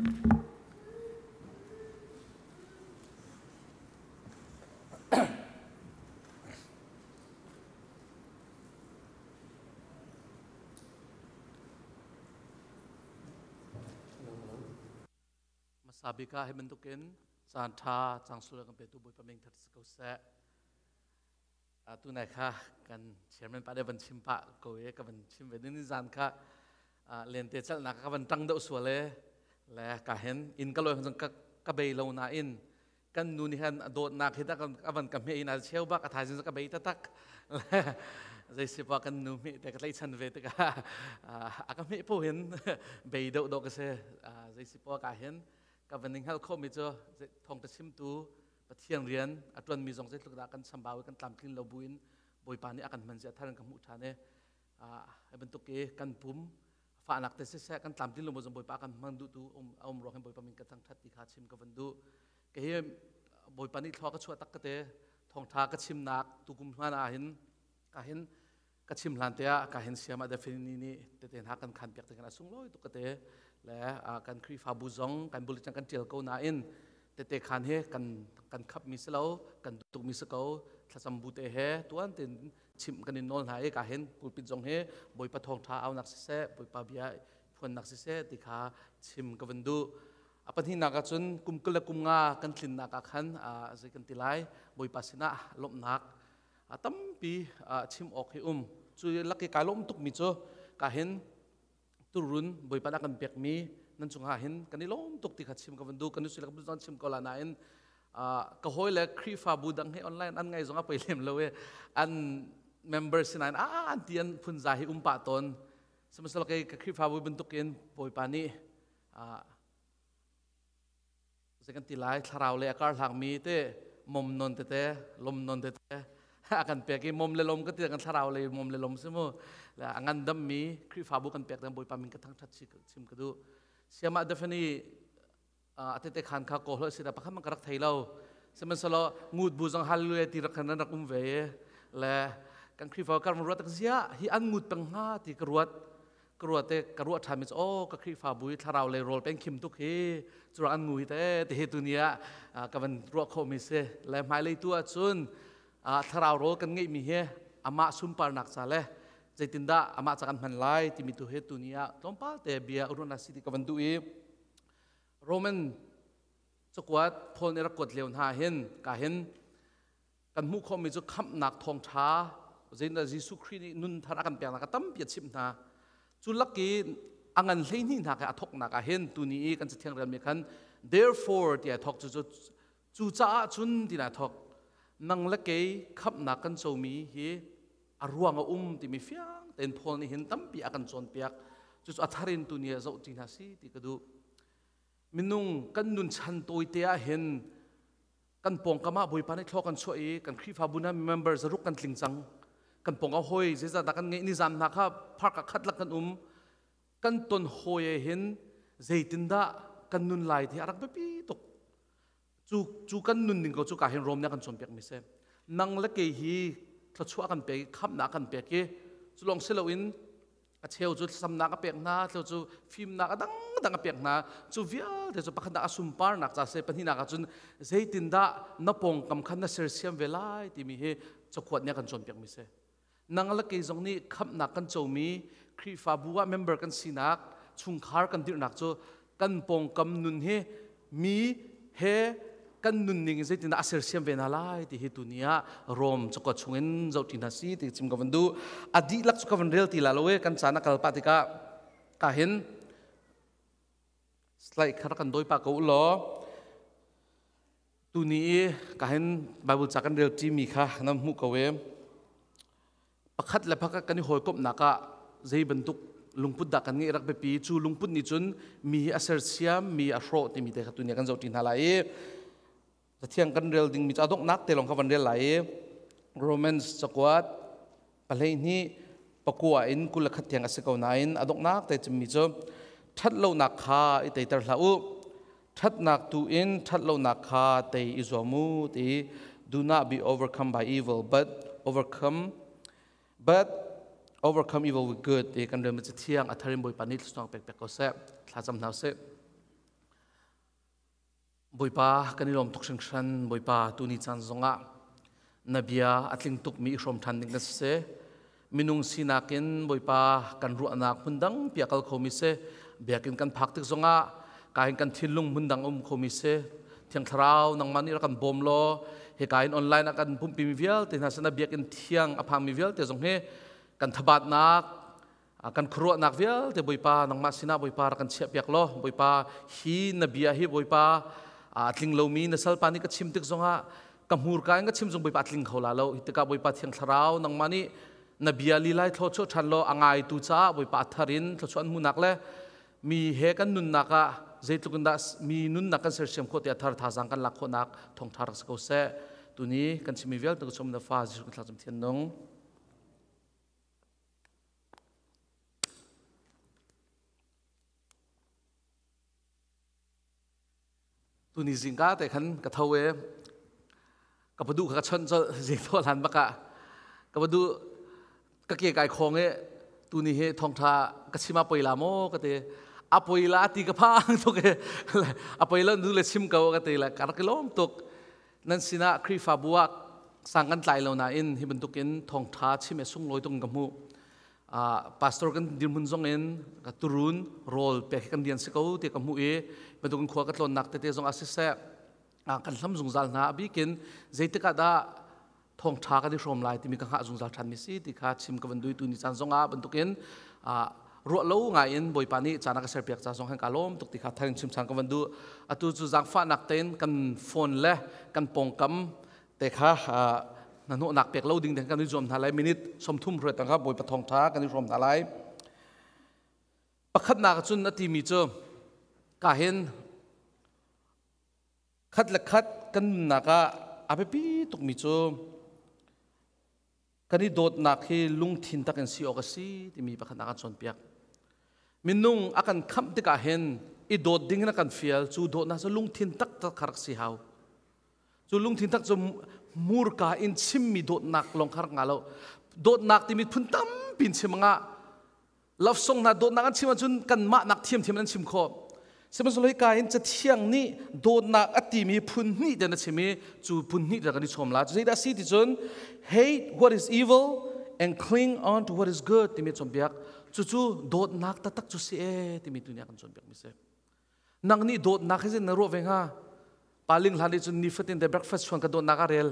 Hmasa bik ah hi bantukin caan ṭha cang sul kan petu Bawipa min that si ko seh. Tunai kha kan chairman pa van chim pah ko e ka van chim ve ni zan kha lente chalnak ka van tang deuh sual e le ka hen in ka loi ka ka bei lo na in kan nu nih han dawtnak hi tak avan ka hme in al cheu bak a thaizing ka bei tatak zei si pa kan nu hme te ka tlaichan ve tikah a ka hme po hin bei deuh dawh ka si. Zei si pa ka hin ka van ning hal kho mi cu thong ka chim tu Pathian rian a tuan mi zong zeitluk dah kan chambau kan tlamtlin lo buin Bawipa nih a kan hman zia thar in ka hmuh ṭhan e. Hi bantuk i kan pum fahnak te siseh, kan tlamtlin lo zong Bawipa kan hman duh tu um um ruang hin Bawipa min ka thangṭhat ti kha chim ka van duh. Ke hi Bawipa nih thlua ka chuah tak ka te thawngṭha ka chimnak tukum hlan ah hin ka hin ka chim hlan te ah ka hin siam a defini nih tete hna kan khan piak te kan sunglawi tuk ka te le kan Khrihfabu zong kan bulletin kan tial ko nain tete khan he kan kan khap mi si lo, kan tuk mi si ko. Thlacam bu te he tuan tin chim kan in nawl hna i ka hin pulpit zong hi Bawipa thawngṭha aunak siseh, Bawipa bia phuannak siseh ti kha chim ka van duh. A pahnihnak ah cun kum 20 le kum nga kan tlinnak ah khan zei kan ti lai, Bawipa sinah lawmhnak tampi chim awk hi um. Cu laki kai lawm tukmi cu ka hin turun Bawipa dah kan pekmi nan cungah hin kan i lawm tuk ti kha chim ka van duh. Kan usi le ka zon chim ko la nain ka hawi le Khrihfabu dang he online an ngai zong a poi lem lo e, an member sinain a an ti an phun za hi um pah tawn. Sihmanhsehlaw kei ka Khrihfabu bantukin Bawipa nih zei kan ti lai, thlarau le a kar hlangmi te mom non tete lom non tete a kan pek i mom le lom ka ti kan thlarau le mom le lom si mu le a ngandam mi Khrihfabu kan pek dang Bawipa min ka thangthat chim ka duh. Siama defani a tete khan kha ko hlo sida pakhat man ka rak thei lo. Sihmanhsehlaw ngut bu zong hallelujah ti rak khan rak um ve le kan Khrihfa kar ruat tak zia hi an ngut peng hnga ti ka ruat ka ruat te ka ruah ṭhan mi cu oh, ka Khrihfabu i thlarau lei rawl peng khim tuk hi cu an ngu hi te ti hi tunia ka van ruah khawh mi si le hmailei tu ahcun thlarau rawl kan ngeih mi hi amah sunparnak ca le zeitindah amah ca kan hman lai timi tu hi tuni ah tlawmpal te bia urun si ti ka van duh i Roman cakuat Paul nih rak kuat lio hna hin ka hin kan hmuh khawhmi cu khamhnak thawngṭha zeitindah Jesuh Khrih nih nun thar a kan peknak a tampi a chimh hna. Cu lak i a ngan 12 hna kha a thawknak ah hin tuni i kan cathiang relmi khan therefore tiah thawk. Cu cu caah cun tina thawk. Nang le kei khamhnak kan comi hi a ruang a um timi fiang tein Paul nih hin tampi a kan cawnpiak. Cucu a thar in tuni ah zoh ti hna si ti ka duh. Minung kan nun chan tawite ah hin kan pawngkam ah Bawipa nih thlaw kan chuah i kan Khrihfabu na member 600 kan tling cang. Kan pawngah hawi zeizat dah kan ngeih? Nizan hna kha park ah khat lak kan um. Kan ton hawi hin zeitindah kan nun lai ti a rak biapi tuk. Cu cu kan nun ning ko cu ka hin Rom nih kan cawnpiak mi si. Nang le kei hi thluachuah kan pek i khamhnak kan pek i cu lawng si loin a cheu cu thlacamnak a pek hna, cheu cu fimnak a dangdang a pek hna. Cu vialte cu pakhatnak a sunparnak ca seh, pahnihnak ah cun zeitindah na pawngkam khan na sersiam ve lai timi hi cakuat nih a kan cawnpiak mi si. Nang le kei zong nih khamhnak kan comi, Khrihfabu ah member kan sinak, chungkhar kan dirhnak cu kan pawngkam nun hi mi he kan nunning in zeitindah a sersiam ve hna lai ti hi tuni ah Rom cakuat chungin zohṭi hna si ti chim ka van duh. A dihlak cu ka van rel ti la lo e, kan caan a kal pah tikah ka hin slide kha kan dawi pah ko u law. Tuni i ka hin Bible ca kan rel ṭi mi kha nan hmuh ko e. Pakhat le pakhat kan i hawikomhnak ah zei bantuk lungput dah kan ngeih rak biapi. Cu lungput nih cun mi hi a sersiam, mi a hrawh timi te kha tuni kan zoh ṭi hna lai i Cathiang kan rel dingmi cu a donghnak te lawng kha van rel lai i Romans cakuat 12:9 in 21 tiang a si ko nain a donghnak te chimmi cu ṭhatlonak kha i teiter hlah u, ṭhatnak tu in ṭhatlonak kha tei i zuam u ti. Do not be overcome by evil, but overcome evil with good ti kan rel mi. Cathiang a tharin Bawipa nih thluachuah pek pek ko seh. Thlacam hna usih. Bawipa kan i lawm tuk hringhran. Bawipa tuni caan zongah na bia a tling tukmi i hrawm ṭhan ding kan si. Minung sinak in Bawipa kan ruahnak hmun dang pi a kal khomi si. Biakinn kan phak tik zongah kahin kan thinlung hmun dang um khomi si. Thiang Thlarau nangmah nih rak kan bawm law hika in online ah kan pumhpimi vialte hna sinah biakinn thiang a phangmi vialte zong hi kan thabatnak kan khuaruahnak vialte Bawipa nangmah sinah Bawipa rak kan chiahpiak law Bawipa hi na bia hi Bawipa a tling lomi na salpa nih ka chim tik zongah ka hmurka in ka chim zong Bawipa a tling kho la lo hi tikah Bawipa Thiang Thlarau nangmah nih na bia lilai thluachuah ṭhan law a ngaitu caah Bawipa a thar in thluachuah an hmuhnak le mi he kan nunnak ah zeitluk in dah mi nunnak kan sersiam khawh tiah thar thazaang kan lak khawhnak thawngṭha rak si ko seh tuni kan chimmi vialte ka chum na fa Jesuh Christ thian nung. Tuni zingka te khan ka tho e ka padu kha ka chon chol zing tho lan baka ka padu ka ke kai khong e tuni he thongtha ka chima poila mo ka te a poila ti ka phang tuk e a poila nu le chim ko ka te la kar ki lom tuk Nan sinah Khrihfabu ah sang kan tlai lo nain hi bantukin thawngṭha chim e sunglawi tuk in ka hmuh. Pastor kan dirhmun zong in ka turun rawl pek hi kan rian si ko ti ka hmuh i bantukin khua ka tlawnnak tete zong ah siseh kan hlam zungzal hna. A bikin zeitik ah dah thawngṭha kan i hrawm lai timi ka hngah zungzal ṭhan mi si ti kha chim ka van dui tu ni caan zong ah bantukin ruah lo ngai in Bawipa nih caan a ka serpiak ca zong han ka lawm tuk ti kha tharin chim chan ka van duh. Atu cu zaangfahnak tein kan phone le kan pawngkam te kha hnahnawhnak pek lo ding ding kan i zuam hna lai. Minute 30 hruai tang kha Bawipa thawngṭha kan i hrawm hna lai. Pakhatnak cun a timi cu ka hin khat le khat kan nunnak ah a biapi tukmi cu kan i dawtnak hi lungthin tak in si awk a si timi pakhat a kan cawnpiak. Minung a kan khamh tikah hin i dawt ding in a kan fial. Cu dawtnak cu lungthin taktak kha rak si hau. Cu lungthin tak cu hmurka in chimmi dawtnak lawng kha rak nga lo. Dawtnak timi phun tampi in chim ngah. Love song hna dawtnak an chim ahcun kanmah nak thiamthiam an chim khawh. Sihmanhsehlaw hika hin Cathiang nih dawtnak a timi phun hnih ten a chim i cu phun hnih te kan i chawm la. Zeidah a si ti cun hate what is evil and cling on to what is good timi cawnpiak. Cucu dawtnak taktak cu si e timi tu nih a kan cawnpiak mi si. Nang nih dawtnak hi na ruah ve hnga? Paling hlan nih cun nifatin te breakfast chuan ka dawtnak a rel.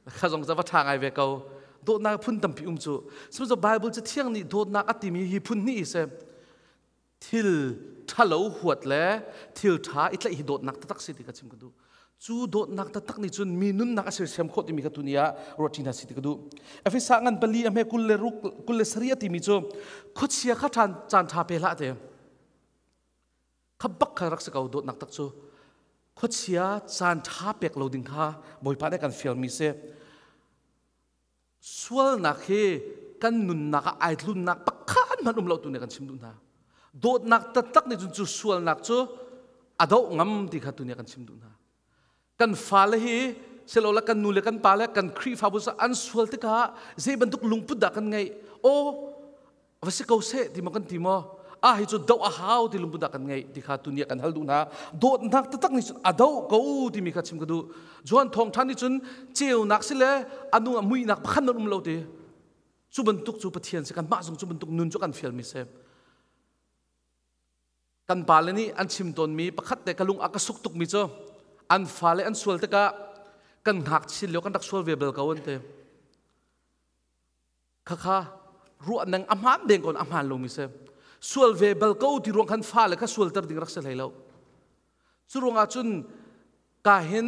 Kha zong va ṭha ngai ve ko. Dawtnak phun tampi um cu. Sihmanhsehlaw Bible Cathiang nih dawtnak a timi hi phun hnih si. Thil ṭhalo huat le thil ṭha i tlaih hi dawtnak taktak si ti ka chim ka duh. Cu dawtnak taktak nih cun mi nunnak a sersiam khawh timi kha tuni ah ruat ṭi hna si ti ka duh. Efesa ngan pali a hme 26 27 a timi cu khuachia kha caan ṭha pe hlah te. Kha bak kha rak si ko dawtnak tak cu. Khuachia caan ṭha pek lo ding kha Bawipa nih kan fialmi si. Sualnak hi kan nunnak ah ai tlunnak pakhat hmanh um lo tu nih kan chim duh hna. Dawtnak taktak nih cun cu sualnak cu a doh ngam ti kha tu nih kan chim duh hna. Kan fale hi silole kan nu le kan pa le kan Khrihfabu an sual tikah zei bantuk lungput dah kan ngeih? Aw, va si ko seh ti maw kan ti maw? Ah, hi cu doh a hau ti lungput dah kan ngeih ti kha tu nih kan hal duh hna. Dawtnak taktak nih cun a doh ko timi kha chim ka duh. Johan thawngṭha nih cun ceunak si le a nu a muihnak pakhat nan um lo ti. Cu bantuk cu Pathian si, kanmah zong cu bantuk nun cu kan fialmi si. Kan pale nih an chim tawnmi pakhat te ka lung a ka suk tukmi cu an fale an sual tikah kan ngakchia lio kan rak sual ve bal ko an ti. Khakha ruah neng a hmaan deng kon a hmaan lomi si. Sual ve bal ko ti ruang khan fale kha sualter ding rak si hlei lo. Cu ruangah cun ka hin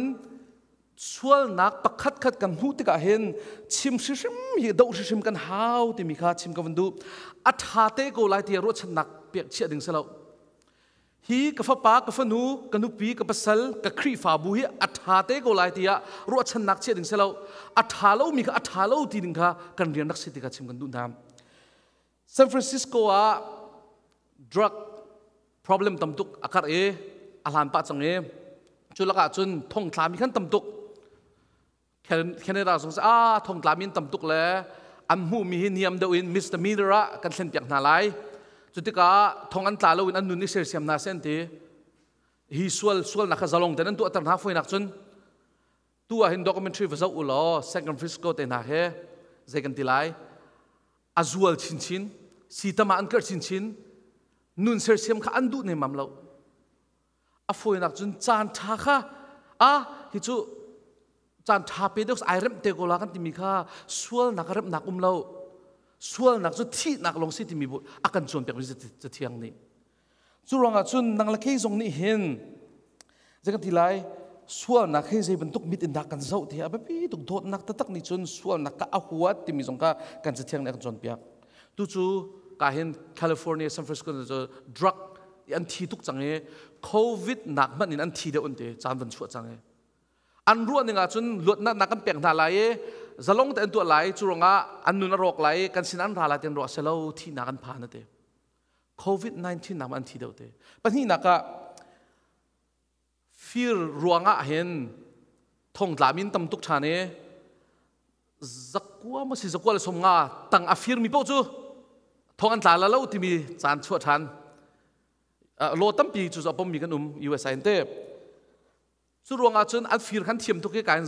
sualnak pakhat khat kan hmuh tikah hin chim hrimhrim hi doh hrimhrim kan hau timi kha chim ka van duh. A ṭha te ko lai tiah ruahchannak pek chiah ding si lo. Hi ka fapa, ka fanu, ka nupi, ka pasal, ka Khrihfabu hi a ṭha te ko lai tiah ruahchannak chiah ding si lo. A ṭha lomi kha a ṭha lo ti ding kha kan rian rak si ti kha chim kan duh hna. San Francisco ah drug problem tam tuk a karh i a hlan pah cang i cu lakah cun thongtlami khan tam tuk. Canada zong a thongtlami an tam tuk le an hmuhmi hi niam deuh in misdemeanor ah kan thlen piak hna lai. Cu tikah thong an tla lo in an nun i sersiam hna seh an ti. Hi sual sualnak kha zalong ten an tuahter hna. Foinak cun tu ah hin documentary va zoh u law, San Francisco te hna he zei kan ti lai, a zual chinchin si tama an karh chinchin, nun sersiam kha an duh nemam lo. A fawinak cun caan ṭha kha a hi cu caan ṭha pe deuh ai remh te ko la kan timi kha sualnak a remhnak um lo. Sualnak cu thihnak lawng si timi bu a kan cawnpiak mi Cathiang nih. Cu ruangah cun nang le kei zong nih hin zei kan ti lai, sualnak hi zei bantuk mit in dah kan zoh ti a biapi tuk. Dawtnak taktak nih cun sualnak ka a huat timi zong kha kan Cathiang nih a kan cawnpiak. Tu cu ka hin California, San Francisco cu drug an thi tuk cang i COVID nak hmanh in an thi deuh an ti. Caan van chuah cang i an ruah ning ahcun luatnak nak kan pek hna lai i zalong te an tuah lai, cu ruangah an nun a rawk lai, kan sin an ra lai ti an ruah. Selo, thihnak an phan ate. COVID-19 nak an thi deuh te. Pahnihnak ah fir ruangah hin thongtla min tam tuk ṭhan i 9 maw si, 190 tang a firmi paoh cu thong an tla la lo timi caan chuah ṭhan. Law tampi cu a pommi kan um USA in te. Cu ruangah cun an fir khan thiam tuk i kain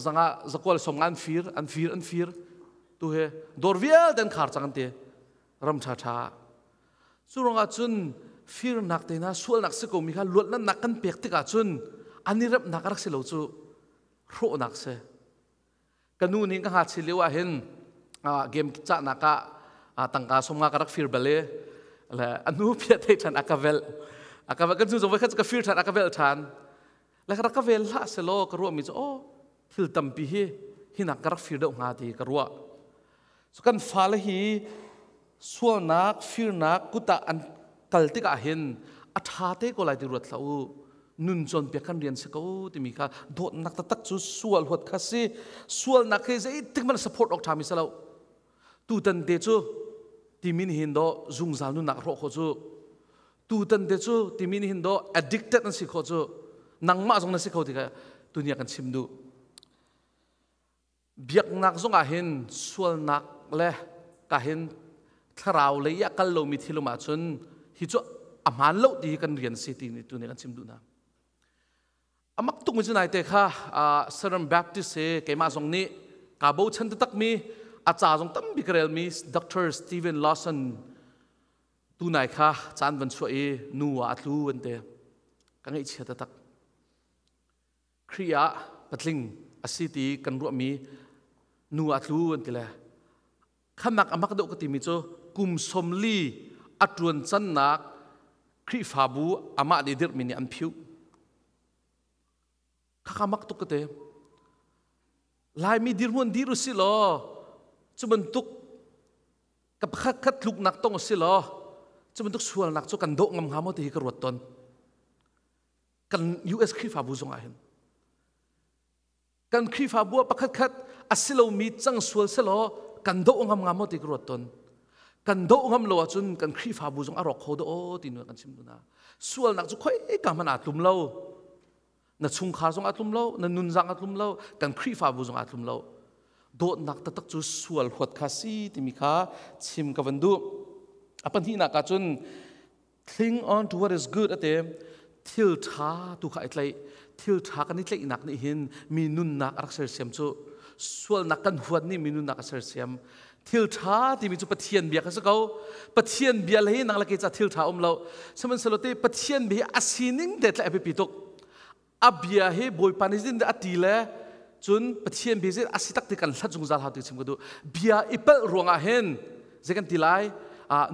zanga 190 an fir, an fir, an fir. Tu he dawr vialte an khar cang an ti ram ṭha ṭha. Cu ruangah cun firnak te hna sualnak si ko mi kha luatnak kan pek tikah cun an i remnak a rak si lo cu, hrawhnak si. Ka nu nih ka ngakchia lio ah hin game cahnak ah tangka 50 ka rak fir bal i le a nu phia thei ṭhan a ka velh, a ka velh. Kan cu zong voikhat ka fir ṭhan, a ka velh ṭhan le ka rak ka vel hlah selaw ka ruah mi cu oh thil tampi hi hinak ka rak fir deuh hnga ti ka ruah. So kan fale hi sualnak firnak kutah an kal tikah hin a ṭha te ko lai ti ruat hlah u. Nun cawnpiak kan rian si ko timi kha. Dawtnak taktak cu sual huat kha si. Sualnak hi zeitik hmanh support awk ṭhami si lo. Tutan te cu timi nih hin dawh zungzal nunnak hrawh khawh cu, tutan te cu timi nih hin dawh addicted an si khawh cu, nangmah zong na si kho ti kha tunia kan chim duh. Biaknak zong ah hin sualnak le ka hin thlarau lei ah kal lomi thil um ahcun hi cu a hmaan lo ti hi kan rian si ti tu nih kan chim duh hna. Amak tuk mi cu naite kha Southern Baptist he keimah zong nih kaa bochan taktak mi, a ca zong tampi ka relmi Dr. Stephen Lawson tu nai kha caan van chuah i nu ah a tlu an te. Ka ngaihchia taktak. Khrih ah patling a si ti kan ruahmi nu a tlu an ti le khanak amak deuh ka timi cu kum 40 a ṭuan cannak Khrihfabu amah nih dirhmi nih an phiuh. Khakha mak tuk ka te. Laimi dirhmun dir usih law cu bantuk ka pakhat khat tluknak tong usih law cu bantuk sualnak cu kan dawh ngam hnga maw ti hi ka ruat ton. Kan US Khrihfabu zong ah hin kan Khrihfabu ah pakhat khat a si lomi cang sual selaw kan doh ngam ngam maw ti ka ruat ton. Kan doh ngam lo ahcun kan Khrihfabu zong a rawk kho do ti nu kan chim tu na. Sualnak cu khoi ka hmanh aa tlum lo, na chungkhar zong aa tlum lo, na nunzang aa tlum lo, kan Khrihfabu zong aa tlum lo. Dawtnak taktak cu sual huat kha si timi kha chim ka van duh. A pahnihnak ah cun cling on to what is good ate, thil ṭha tu kha i tlaih. Thil ṭha kan i tlaihnak nih hin mi nunnak a rak sersiam cu. Sualnak kan huat nih mi nunnak a sersiam. Thil ṭha timi cu Pathian bia kha si ko. Pathian bia le hi nang le kei ca thil ṭha um lo. Sihmanhsehlaw te Pathian bia hi a sining te tlaih a biapi tuk. A bia hi Bawipa nih zin a ti le cun Pathian bia zin a si tak ti kan hlat zungzal hau ti chim ka duh. Bia i palh ruangah hin zei kan ti lai,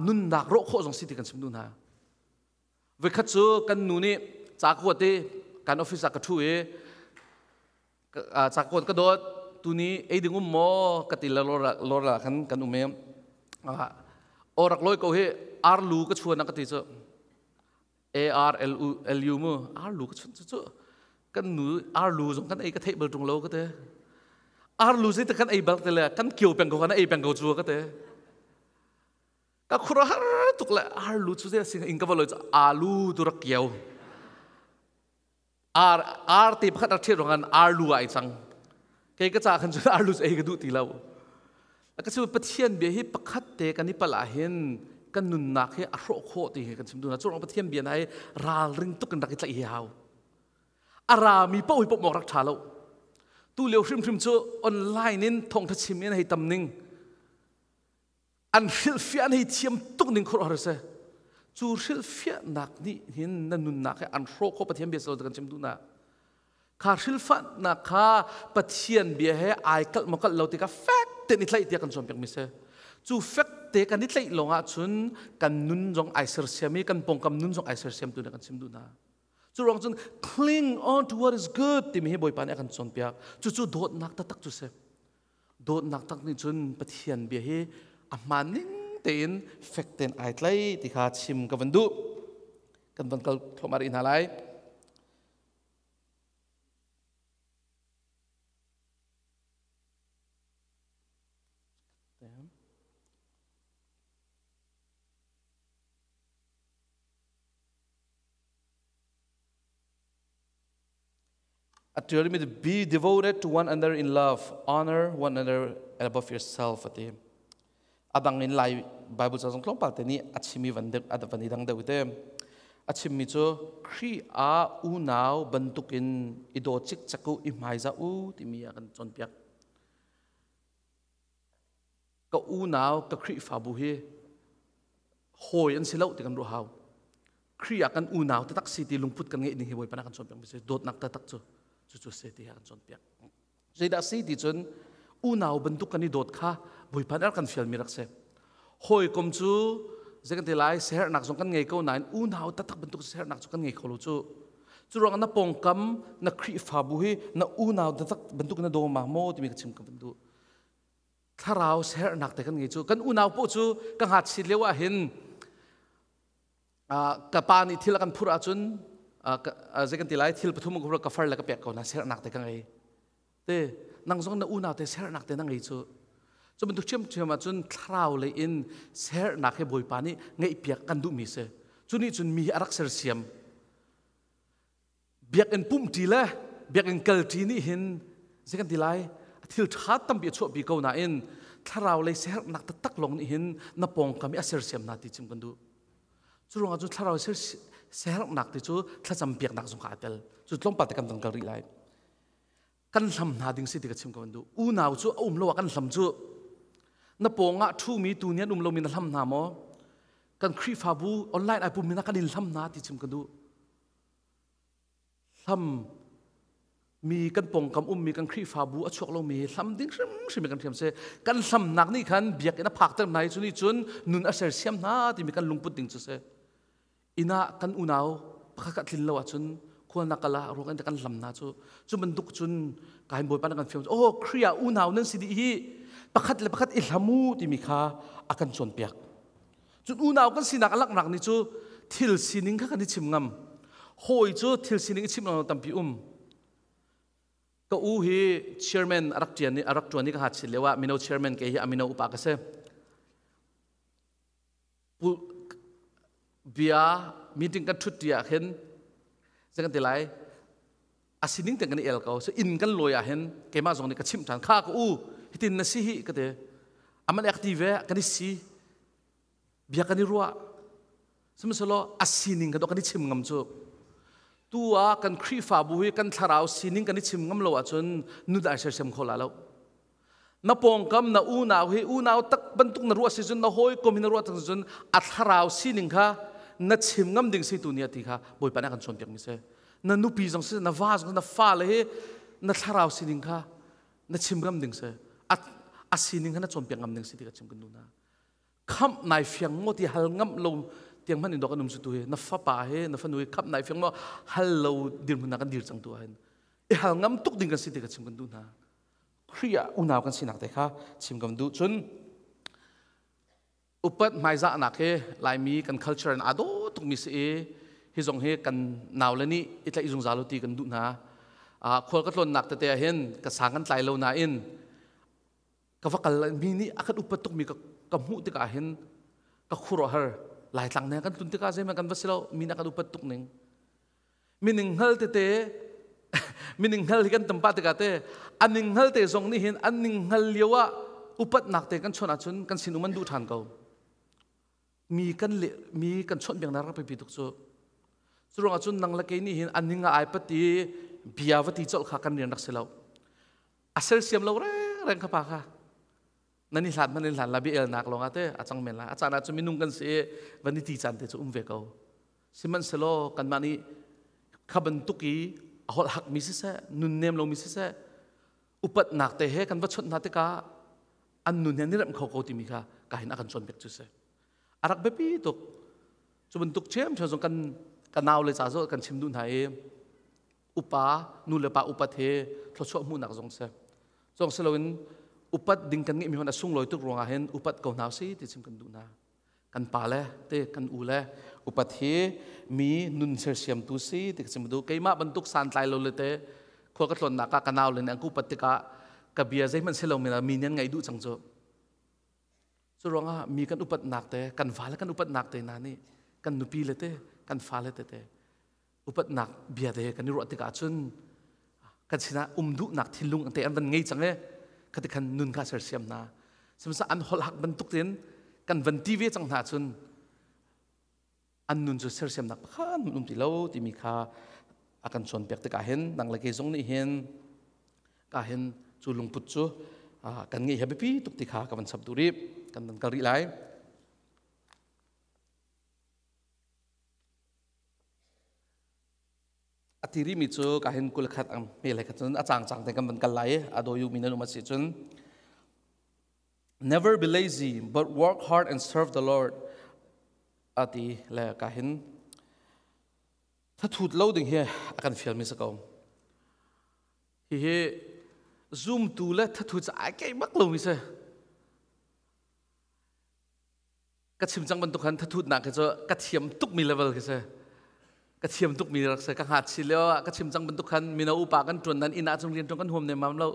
nunnak rawh khawh zong si ti kan chim duh hna. Voikhat cu kan nu nih ca kuat i kan office ah ka ṭhu i ca kuat ka dawt tuni ei ding um maw ka ti le lor la khan kan um i o rak lawi ko hi, arlu ka chuan a ka ti cu. A R L U L U mu, arlu ka chuan cu. Kan nu arlu zong kan ei ka theih bal ṭung lo ka te. Arlu zei te kan ei bal te le kan kio peng ko, kan ei peng ko cu ka te. Ka khura har tuk le arlu cu zei sing in ka va loi cu alu tu rak kiau ar ar te pakhat rak ṭhiat ruangah arlu ai cang. Kei ka ca khan cun arlu cu ei ka duh ti lo. Ka si. Pathian bia hi pakhat te kan i palh ah hin Kan nunnak hi a hrawh khawh ti hi kan chim duh. Cu ruang Pathian bia hna hi ralring tuk in rak i tlaih hi hau. A rami paoh hi pawmh awk rak ṭha lo. Tu lio hrimhrim cu online in thawngṭha chim in hei tam ning. An hrilhfiah an hei thiam tuk ning khuaruahhar si. Cu hrilhfiahnak nih hin na nunnak hi an hrawh khawh. Pathian bia kan chim duh na. Kha hrilhfahnak kha Pathian bia he ai kalh maw kalh lo ti kha fek tein i tlaih tiah kan cawnpiak mi si. Cu fek te kan i tlaih lawng ahcun kan nun zong ai sersiam i kan pawngkam nun zong ai sersiam tu kan chim duh hna. Cu ruang cun cling on to what is good timi hi Bawipa nih a kan cawnpiak. Cucu dawtnak taktak cu si. Dawtnak tak nih cun Pathian bia hi a hmaan ning tein fek tein ai tlai ti kha chim ka van duh. Kan van kal thluahmah rih hna lai. A ṭialmi be devoted to one another in love, honor one another above yourself a ti. A dang in Lai Bible ca zong tlawmpal te nih a chimi van deuh a van i dang deuh te. A chimmi cu Khrih ah unau bantukin i daw cikcek u, i hmaizah u timi a kan cawnpiak. Ka unau, ka Khrihfabu hi hawi an si lo ti kan ruah hau. Khrih ah kan unau taktak si ti lungput kan ngeih ding hi Bawipa kan cawnpiak mi si. Dawtnak taktak cu cucu si ti kan cawnpiak. Zeidah si ti cun unau bantuk kan i dawt kha Bawipa nih kan fial mi rak si. Hawikom cu zei kan ti lai, siaherhnak zong kan ngei ko nain unau taktak bantuk siaherhnak cu kan ngei kho lo cu. Cu ruang na pawngkam na Khrihfabu hi na unau taktak bantuk na daw ma maw timi ka chim ka van duh. Thlarau siaherhnak te kan ngei cu. Kan unau poh cu ka ngakchit lio ah hin ka pa nih thil a kan phurh ahcun zei kan ti lai, thil pathum ka far le ka pek ko na sernak te ka ngei te. Nang zong na unau te sernak te na ngei cu. Cu bantuk ṭhiamṭhiam ahcun thlarau lei in sernak hi Bawipa nih ngeihpiak kan duhmi si. Cu nih cun mi hi a rak sersiam. Biakinn pumhṭi le biakinn kalṭi nih hin zei kan ti lai, thil ṭha tampi a chuahpi ko nain thlarau lei sernak taktak lawng nih hin na pawngkam i a sersiam hna ti chim kan duh. Cu ruangah cu thlarau sernak ti cu thlacam piaknak zong kha aa tel. Cu tlawmpal te kan dang kal rih lai. Kan hlam hna ding si ti ka chim ka van duh. Unau cu a um lo ah kan hlam cu. Na pawngah ṭhumi tu nih an um lomi na hlam hna maw? Kan Khrihfabu online ai pummi na kan in hlam hna ti chim ka duh. Hlam mi kan pongkam ummi kan Khrihfabu a chuak lomi hlam ding hrimhrim kan thiam se. Kan hlamnak nih khan biakinn a phakter hna i cu nih cun nun a sersiam hna timi kan lungput ding cu si. Inn ah kan unau pakhat khat tlin lo ahcun khualnak kal ah ruang in kan hlam hna cu. Cu bantuk cun kain Bawipa na kan fiam, oh, Khrih ah unau nan si dih hi, pakhat le pakhat i hlam u timi kha a kan cawnpiak. Cun unau kan sinak a langhnak ni cu thil sining kha kan i chim ngam. Hawi cu thil sining i chim lo tampi um. Ka u hi chairman a rak ṭian i a rak ṭuan i ka hachin lio ah mino chairman ke hi a mino upa ka si. Bia meeting kan ṭhut ṭi ah khin zei kan ti lai, a sining te kan i el ko. So inn kan lawi ah hin keimah zong nih ka chimh ṭhan, kha ka u, hitin na si hi ka ti. Aman ek ti ve kan i si, bia kan i ruah. Sihmanhsehlaw a sining kan kan i chim ngam cu. Tu ah kan Khrihfabu hi kan thlarau sining kan i chim ngam lo ahcun nun ai sersiam kho la lo. Na pawngkam na unau hi unau tak bantuk na ruah si cun, na hawikom hi na ruah tak cun, a thlarau sining kha na chim ngam ding si tu ni ti kha Bawipa nih a kan cawnpiak mi si. Na nupi zong si, na va zong, na fale hi na thlarau sining kha na chim ngam ding si, a sining kha na cawnpiak ngam ding si ti ka chim kan duh na. Khamh nai fiang maw ti hal ngam lo tiang hmanh in dok an um su tu hi. Na fapa he na fanu he khamh nai fiang maw hal lo dirhmun ah kan dir cang tu ah hin i hal ngam tuk ding kan si ti ka chim kan duh hna. Khrih ah unau kan sinak te kha chim kan duh. Cun upat hmaizahnak hi Laimi kan culture in aa dawh tukmi si i hi zong hi kan nau le nih i tlaih zungzal u ti kan duh hna. Khual ka tlawnnak tete ah hin ka sang kan tlai lo nain ka va kal mi nih a kan upat tukmi ka hmuh tikah hin ka khuaruahhar. Laitlang ne kan tlun tikah zeihmanh kan va si lo, mi nih a kan upat tuk ning. Mining hngal tete, mining hngal hi kan tam pah tikah te a ning hngal te zong nih hin an ning hngal lio ah upatnak te kan chawnh ahcun kan sin um an duh ṭhan ko. Mi kan le mi kan chawnh biak nak rak biapi tuk cu. Cu ruangah cun nang le kei nih hin an ning a ai pat i bia va ti colh kha kan rian rak si lo. A sersiam lo reng reng kha pa kha. Nan i hlan nan i hlan la bia elnak lawng ah te a cang men la. A caan ah cun minung kan si i van i ti caan te cu um ve ko. Sihmanhsehlaw kanmah nih kha bantuk i a holh hakmi siseh, nunnem lomi siseh, upatnak te he kan va chawnh hna tikah an nun he an i remh kho ko timi kha ka hin a kan cawnpiak cu si. A rak biapi tuk. Cu bantuk ṭhiamṭhiam zong kan ka nau le ca zong kan chim duh hna i upa nu le pa upat he thluachuah hmuhnak zong si. Zong si loin upat ding kan ngeihmi hmanh a sunglawi tuk ruangah hin upat ko hna si ti chim kan duh hna. Kan pa le te kan u le upat hi mi nun sersiamtu si ti ka chim duh. Keimah bantuk santlai lo le te khua ka tlawnnak ah ka nau le nih an ka upat tikah ka bia zeihmanh si lo mi mi nih an ngaih duh cang cu. Cu ruangah mi kan upatnak te, kan vale kan upatnak te hna nih kan nupi le te, kan fale te te upatnak bia te kan i ruah tikah cun kan sinah um duhnak thinlung te an van ngei cang e khati khan nun kha sersiam hna. Sihmanhsehlaw an holh hak bantuk tein kan van ti ve cang hna cun an nun cu sersiamnak pakhat hmanh um ti lo timi kha a kan cawnpiak tikah hin nang le kei zong nih hin ka hin cu lungput cu kan ngeih hi biapi tuk ti kha ka van chap duh rih. Kan van kal rih lai. A ti rihmi cu ka hin 21 ang hme le kha cun a cang cang te kan van kal lai i a dawi mi nan um a si cun. Never be lazy but work hard and serve the Lord ati le ka hin thathut lo ding hi a kan fial mi si ko. Hihi zumtu le thathut cu ai keih bak lo mi si. Ka chim cang bantuk khan thathutnak khi cu ka thiam tuk mi level khi si. Ka thiam tuk mi rak si. Ka hngat si lio ah ka chim cang bantuk khan mino upa kan tuan nan inn ah cun rian tuan kan huam nem mam lo.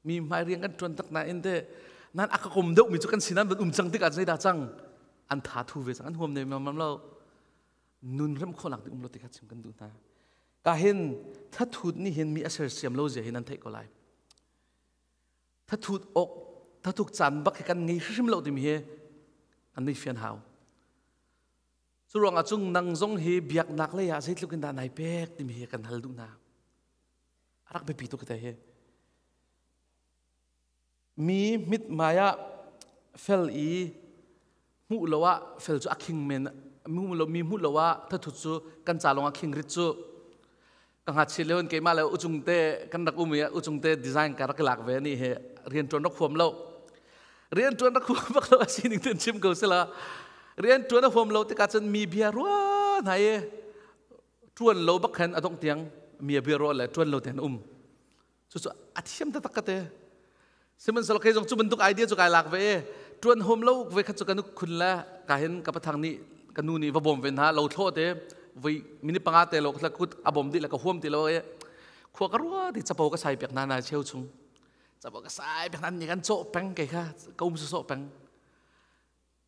Mi hmai rian kan tuan tak nain te nan a ka kom deuh mi cu kan sinan van um cang tikah zeidah cang an tha thu ve cang an huam nem mam lo. Nun rem khawhnak ding um lo tikha chim kan duh hna. Ka hin thathut nih hin mi a sersiam lo zia hi nan theih ko lai. Thathut awk thathuk caan bak hi kan ngei hrim lo timi hi an nei fian hau. Cu ruangah cung nang zong hi biaknak lei ah zeitluk in dah nai pek timi hi kan hal duh hna. A rak biapi tuk te hi. Mi mithmai ah fel i hmuh lo ah fel cu a khing men hmuh lo mi hmuh lo ah thathut cu kan ca lawng ah khing rit cu. Ka ngakchia lio in keimah le uchung te kan rak um i uchung te design ka rak lak ve ni he rian ṭuan rak huam lo. Rian ṭuan rak huam bak lo a sining ten chim ko sila. Rian ṭuan a huam lo tikah cun mi bia rua hna i ṭuan lo bak khan a dongh tiang mi bia ruah le ṭuan lo ten um. Cucu a thiam taktak ka te. Sihmanhsehlaw kei zong cu bantuk idea cu kai lak ve i ṭuan huam lo ve khat cu kan khun le ka hin ka pathang nih ka nu nih va bawm ve hna lo thlo te voi minute 5 te lo kha kut a bawm dih le ka huam ti lo i khua ka rua ti capo ka sai pek hna na cheu chung capo ka sai pek hna nih kan cawh peng kei kha ka um sawsawh peng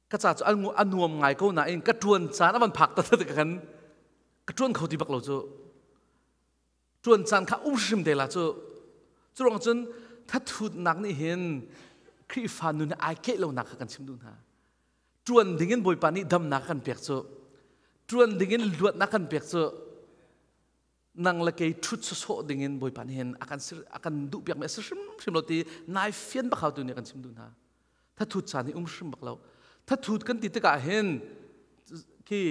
ka ca cu a nuam ngai ko nain ka ṭuan caan a van phak ta te khan ka ṭuan kho ti bak lo cu. Ṭuan caan kha um hrim te la cu. Cu ruang cun thathutnak nih hin Khrihfa nun hi ai keih lonak kha kan chim duh hna. Ṭuan ding in Bawipa nih damnak kan pek cu, ṭuan ding in luatnak kan pek cu, nang le kei ṭhut sawsawh ding in Bawipa nih hin a kan a kan duh piakmi a si hrimhrim lo ti nai fian bak hau tu nih kan chim duh hna. Thathut caan hi um hrim bak lo. Thathut kan ti tikah hin khi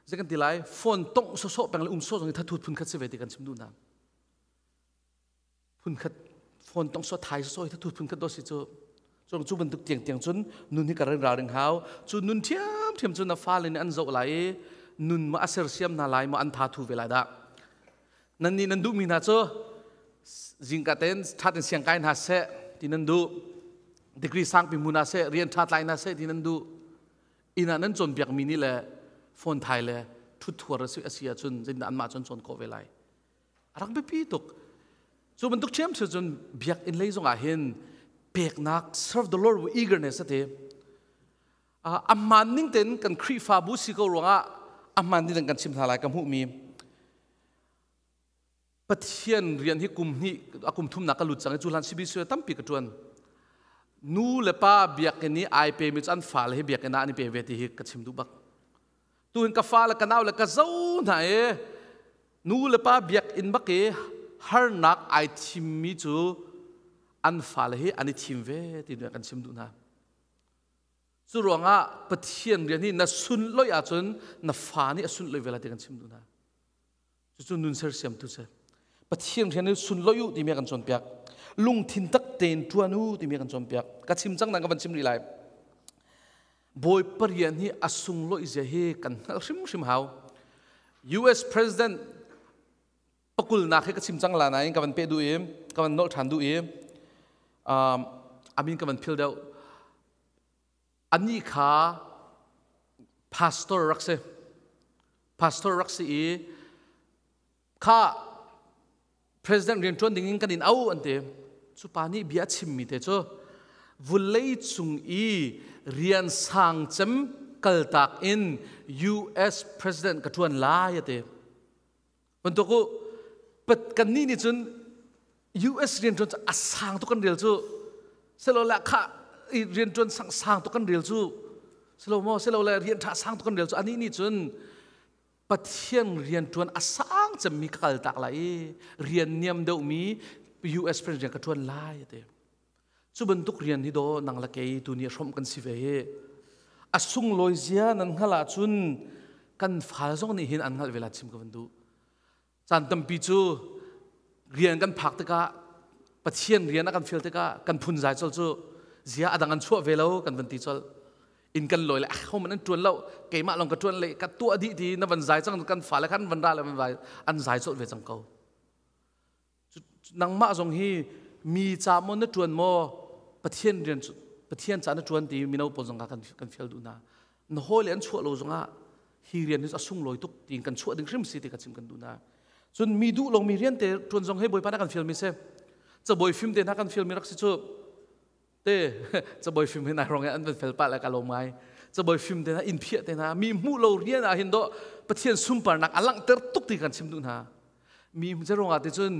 zei kan ti lai phone tongh sawsawh peng le um sawh zong hi thathut phun khat si ve ti kan chim duh hna. Phun khat phone tongh sawh thai sawsawh hi thathut phun khat do si cu. Cu cu bantuk tiang tiang cun nun hi ka ring ralring hau. Cu nun thiam thiam cun na fale nih an zoh lai i nun ma a sersiam hna lai ma an tha thu ve lai dah. Nan nih nan duhmi hna cu zingka tein ṭha tein siang kai hna seh ti nan duh. Degree sangpi hmu hna seh, rian ṭha tlai hna seh ti nan duh. Inn ah nan cawnpiakmi nih le phone thai le ṭhut thuar a si a si ahcun zeitindah anmah cun cawn khawh ve lai. A rak biapi tuk. Cu bantuk ṭhiamṭhiam cun biakinn lei zongah hin peknak serve the Lord with eagerness a ti. A hmaan ning tein kan Khrihfabu si ko ruangah a hmaan ning tein kan chim hna lai ka hmuhmi. Pathian rian hi kum hnih a kum thumnak ka lut cang i cu hlan CBC tampi ka ṭuan. Nu le pa biakinn i ai pemi cu an fale hi biakinn ah an i pe ve ti hi ka chim duh bak. Tuhin ka fa le ka nau le ka zo hna i nu le pa biakinn bak i harnak ai thimmi cu an fale hi an i thim ve ti kan chim duh hna. Cu ruangah Pathian rian hi na sunlawih ahcun na fa nih a sunlawih ve lai ti kan chim duh hna. Cucu nun sersiamtu si. Pathian rian hi sunlawih u timi a kan cawnpiak. Lungthin tak tein ṭuan u timi a kan cawnpiak. Ka chim cang nang ka van chim rih lai. Bawipa rian hi a sunglawih zia hi kan hngalh hrimhrim hau. US President pakulnak hi ka chim cang la nain ka van peh duh i ka van nolh ṭhan duh i amin ka van phil deuh. Anih kha pastor rak si. Pastor rak si i kha president rian ṭuan ding in kan in au an ti. Cu pa nih bia a chimmi te cu vulei cung i rian sang cem kaltak in US president ka ṭuan lai a ti. Bantuk u pat kannih nih cun US rianṭuan cu a sang tuk kan rel cu silole kha rianṭuan sang sang tuk kan rel cu silo maw silole rian ṭha sang tuk kan rel cu anih nih cun Pathian rianṭuan a sang cemmi ka kal tak lai i rian niam deuhmi US president rian ka ṭuan lai a ti. Cu bantuk rian hi daw nang le kei tu nih hrawmh kan si ve hi. A sunglawi zia nan hngalh ahcun kan fal zong nih hin an hngalh ve la chim ka van duh. Caan tampi cu rian kan phak tikah Pathian rian a kan fial tikah kan phun zai col cu zia adang an chuah ve lo kan van ti col. In kan lawi le ah ho man an tuan lo keimah long ka tuan le ka tuah dih ti na van zai cang kan fale khan van ra le van vai an zai col ve cang ko. Nangmah zong hi mi ca maw na ṭuan maw Pathian rian Pathian ca na ṭuan ti mino pawl zong kan kan fial duh hna. Na hawile an chuah lo zongah hi rian hi a sunglawi tuk tiin kan chuah ding hrim si ti ka chim kan duh hna. Cun mi duh lo mi rian te ṭuan zong hi Bawipa na kan fial mi si. Cabawi fim te hna kan fial mi rak si cu. Te cabawi fim hi nai rong an van fel pah le ka lawm ngai. Cabawi fim te hna inn phiah te hna mi hmuh lo rian ah hin dawh Pathian sunparnak a langhter tuk ti kan chim duh hna. Mi zarong ah te cun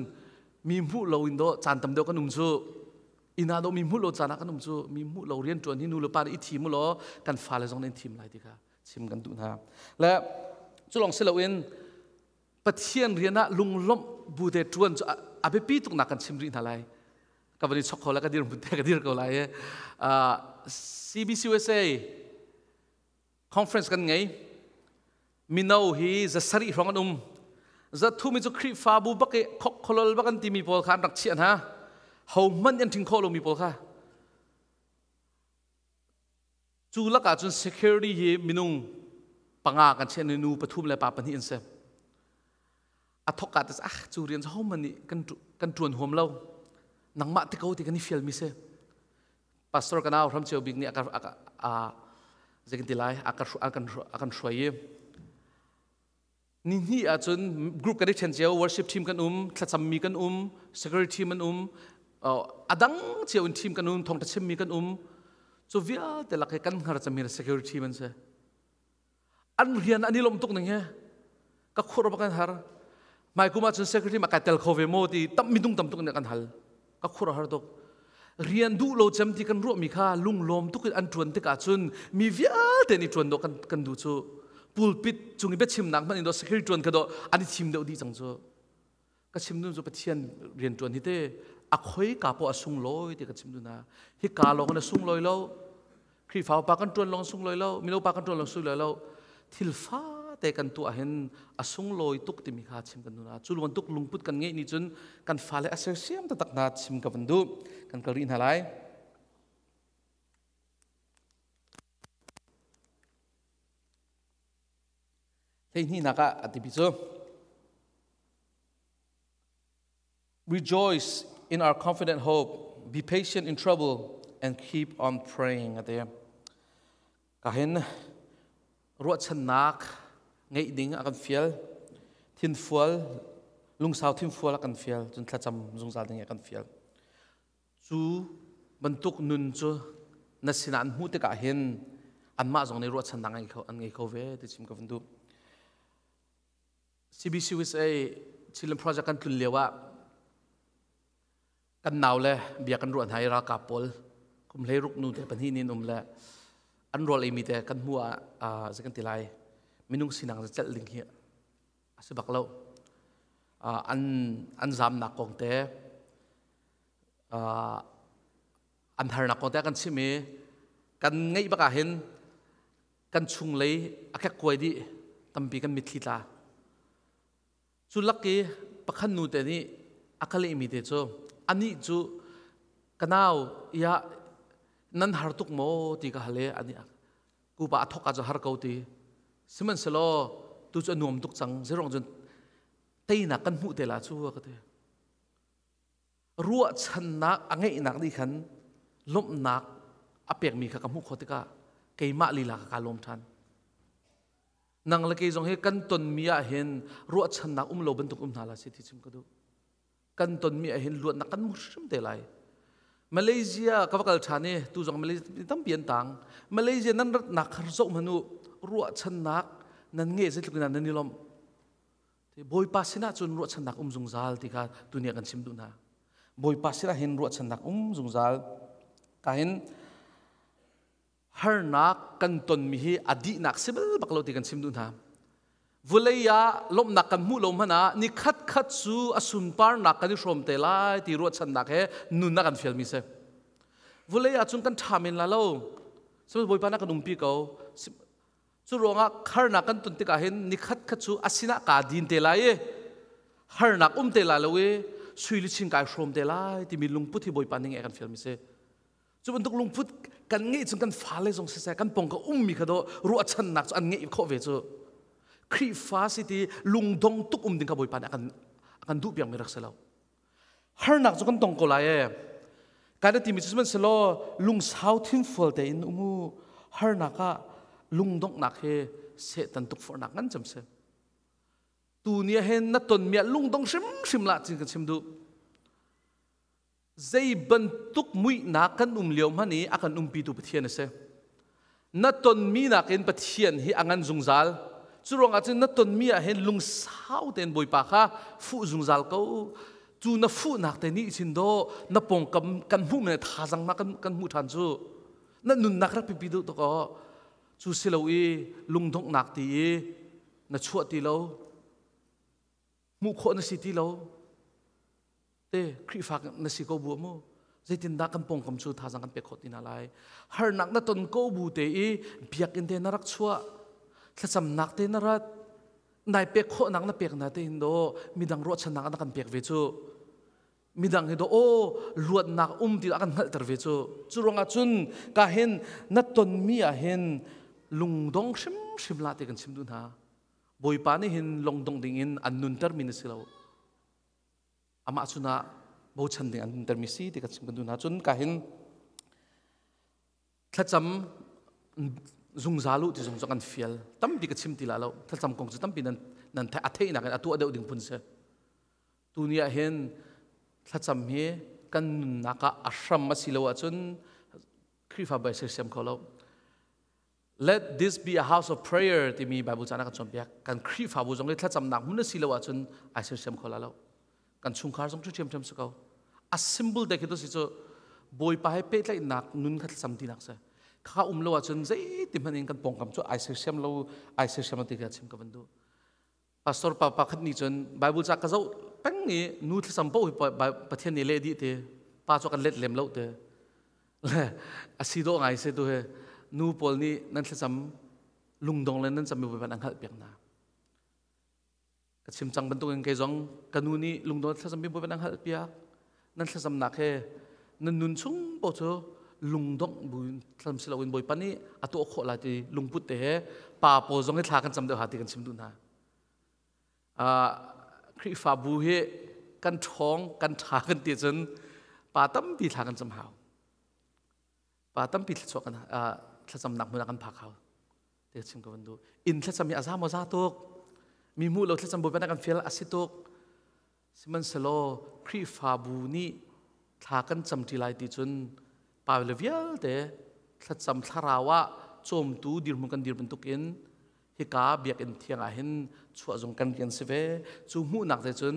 mi hmuh lo in dawh caan tam deuh kan um cu inn ah dawh mi hmuh lo caan ah kan um cu mi hmuh lo rian ṭuan hi nu le pa nih i thim u law kan fale zong nih an thim lai ti kha chim kan duh hna. Le cu lawng si loin Pathian rian ah lunglawmh bu te ṭuan cu a biapi tuknak kan chim rih hna lai. Ka van i chok kho lai ka dir hmun te ka dir ko lai. CBCUSA conference kan ngei. Mino hi 700 hrawng an um. 300 mi cu Khrihfabu bak i khok kholol bak an timi pawl kha an rak chiah hna. Ho hmanh an ṭhing khawh lomi pawl kha. Cu lakah cun security hi minung panga kan chiah ni nu pathum le pa pahnih an si. A thok ah ah cu rian cu hohmanh nih kan ṭuan huam lo. Nangmah te ko ti kan i fial mi si. Pastor ka nau Hram Ceu Bik nih a zei kan ti lai a kan hruai i ni hnih ahcun group kan i ṭhen cio worship team kan um thlacammi kan um security team an um a dang cio in team kan um thawngṭha chimmi kan um cu vialte lak hi kan hngar cami security team an si an rian an i lawm tuk ning he ka khur bak an har mai kum ahcun security ma kai tel kho ve maw ti tam minung tam tuk nih kan hal ka khur har tuk rian duh lo cem ti kan ruahmi kha lunglawm tuk in an ṭuan tikah cun mi vialte nih ṭuan dawh kan, kan duh cu pulpit cung i biachimnak hmanh in dawh security ṭuan kha dawh an i thim deuh dih cang cu ka chim dun cu Pathian rian ṭuan hi te a khoi ka poh a sunglawi ti ka chim dun na hi ka lawng in a sunglawi lo Khrihfa upa kan ṭuan lawng sunglawi lo mino pa kan ṭuan lawng sunglawi lo thil fate kan tuah hin a sunglawi tuk timi kha chim kan duh cu bantuk lungput kan ngeih ni cun kan fale a sersiam taktak hna chim ka van duh kan kal rih hna lai hleihnihnak ah a tipi cu Rejoice in our confident hope, be patient in trouble, and keep on praying. Ati. Kahin ruahchannak ngeih ding a kan fial, thinfual, lungsau thinfual a kan fial, cun thlacam zungzal ding a kan fial. Cu bantuk nun cu na sinah an hmuh tikah hin anmah zong nih ruahchannak an ngei kho ve ti chim ka van duh. CBCUSA Children Project kan tlun lio ah kan nau le bia kan ruah hna i ralkap pawl Kum 16 nu te pahnih nin um le an rawl eimi te kan hmu ah zei kan ti lai, minung sinak celh ding hi a si bak lo. An zamnak kong te, an harnak kong te kan chim i kan ngeih bak ah hin kan chunglei a kekkuai dih, tampi kan mitthli tla. Cu lak i pakhat nu te nih a ka lehmi te cu, anih cu ka nau ia nan har tuk maw ti ka hal i, anih kupa a thok ah cu har ko ti, sihmanhsehlaw tu cu a nuam tuk cang, zeirong cun teinak kan hmuh te la cu a ka ti. Ruahchannak a ngeihnak nih khan lawmhnak a pekmi kha ka hmuh khawh tikah keimah lila ka kaa lawm ṭhan. Nang le kei zong hi kan tonmi ah hin ruahchannak um lo bantuk um hna la si ti chim ka duh. Kan tonmi ah hin luatnak kan hmu hrim te lai. Malaysia ka va kal ṭhan i tu zong Malaysia tampi an tang. Malaysia nan ratnak kha zoh hmanh u, ruahchannak nan ngeih zeitluk in nan i lawmh. Bawipa sinah cun ruahchannak um zungzal ti kha tuni ah kan chim duh hna. Bawipa sinah hin ruahchannak um zungzal. Ka hin harnak kan tonmi hi a dihnak si bal bak lo ti kan chim duh hna. Vulei ah lawmhnak kan hmuh lo hmanh ah ni khat khat cu a sunparnak kan i hrawm te lai ti ruahchannak he nun a kan fialmi si. Vulei ah cun kan ṭha men la lo. Sihmanhsehlaw Bawipa na kan umpi ko. Cu ruangah harnak kan ton tikah hin nikhat khat cu a sinah kaa din te lai i harnak um te lai lo i sui luchin kai hrawm te lai timi lungput hi Bawipa ning kan fialmi si. Cu bantuk lungput kan ngeih cun kan fale zong siseh kan pong ka ummi kha do ruahchannak cu an ngeih khawh ve cu. Khrihfa si ti lungdong tuk um ding kha Bawipa nih a kan duh piakmi rak si lo. Harnak cu kan tong ko lai e. Kai na timi cu sihmanhsehlaw lungsau thinfual tein um u. Harnak ah lungdonghnak hi Satan tukforhnak ngan cem si. Tu ni ah hin na tonmi ah lungdong hrimhrim lah cin kan chim duh. Zei bantuk muihnak kan um lio hmanh i a kan umpitu Pathian a si. Na tonmi nakin Pathian hi a ngan zungzal. Cu ruangah cun na tonmi ah hin lungsau tein Bawipa kha fuh zungzal ko. Cu na fuhnak te nih chin daw na pawngkam kan hmuh men thazang ma kan hmuh ṭhan cu. Na nunnak rak pipi duh tuk aw. Cu si lo i lungdonghnak ti i na chuah ti lo. Hmuh khawh na si ti lo. Te Khrihfa na si ko bu mu. Zeitindah kan pawngkam cu thazang kan pek khawh ti hna lai? Harnak na ton ko bu te i biakinn te na rak chuah, thlacamnak te na rat, nai pek khawhnak na pek na te hin do midang ruahchannak na kan pek ve cu. Midang hi do aw luatnak um ti a kan hngalhter ve cu. Cu ruangah cun ka hin na tonmi ah hin lungdong hrimhrim la te kan chim duh hna. Bawipa nih hin lungdong ding in an nunter mi na si lo. Amah chunah bochan ding an nuntermi si ti ka chim kan duh hna. Cun ka hin thlacam zungzal u ti zong cu kan fial. Tampi ka chim ti la lo. Thlacam kong cu tampi nan nan a theihnak in a tuah deuh ding phun si. Tuni ah hin thlacam hi kan nunnak ah a hram a si lo ahcun Khrihfa bai sersiam kho lo. Let this be a house of prayer timi Bible caan ah kan cawnpiak. Kan Khrihfabu zong hi thlacamnak hmun a si lo ahcun ai sersiam kho la lo. Kan chungkhar zong cu ṭhiamṭhiam si ko. A symbol te khi to si cu Bawipa he pehtlaihnak nun kha thlacam tinak si. Kha um lo ahcun zeiti hmanh in kan pawngkam cu ai sersiam lo, ai sersiam lo ti kha chim ka van duh. Pastor pa pakhat nih cun Bible ca ka zoh peng i nu thlacam paoh hi Pathian nih leh dih ti, pa cu kan let lem lo ti. Le a si dawh ngai se tu he nu pawl nih nan thlacam lungdong le nan cam mi an hngalh piak hna. Ka chim cang bantukin kei zong ka nu nih lungdong thlacam mi an hngalh piak. Nan thlacamnak he nan nun chung paoh cu lungdongh bu thlacam si loin Bawipa nih a tuah khawh lai ti lungput te he pa pawl zong hi thla kan cam deuh ha ti kan chim duh hna. Khrihfabu hi kan ṭhawng kan ṭha kan ti cun pa tampi thla kan cam hau. Pa tampi thlachuah kan thlacamnak hmun ah kan phak hau. Te chim ka van duh. Inn thlacam hi a za maw za tuk. Mi hmuh lo thlacam Bawipa nih kan fial a si tuk. Sihmanhsehlaw Khrihfabu nih thla kan camṭi lai ti cun pa le vialte thlacam thlarau ah cawmtu dirhmun kan dir bantukin hika biakinn thiang ah hin chuah zong kan rian si ve. Cu hmuhnak te cun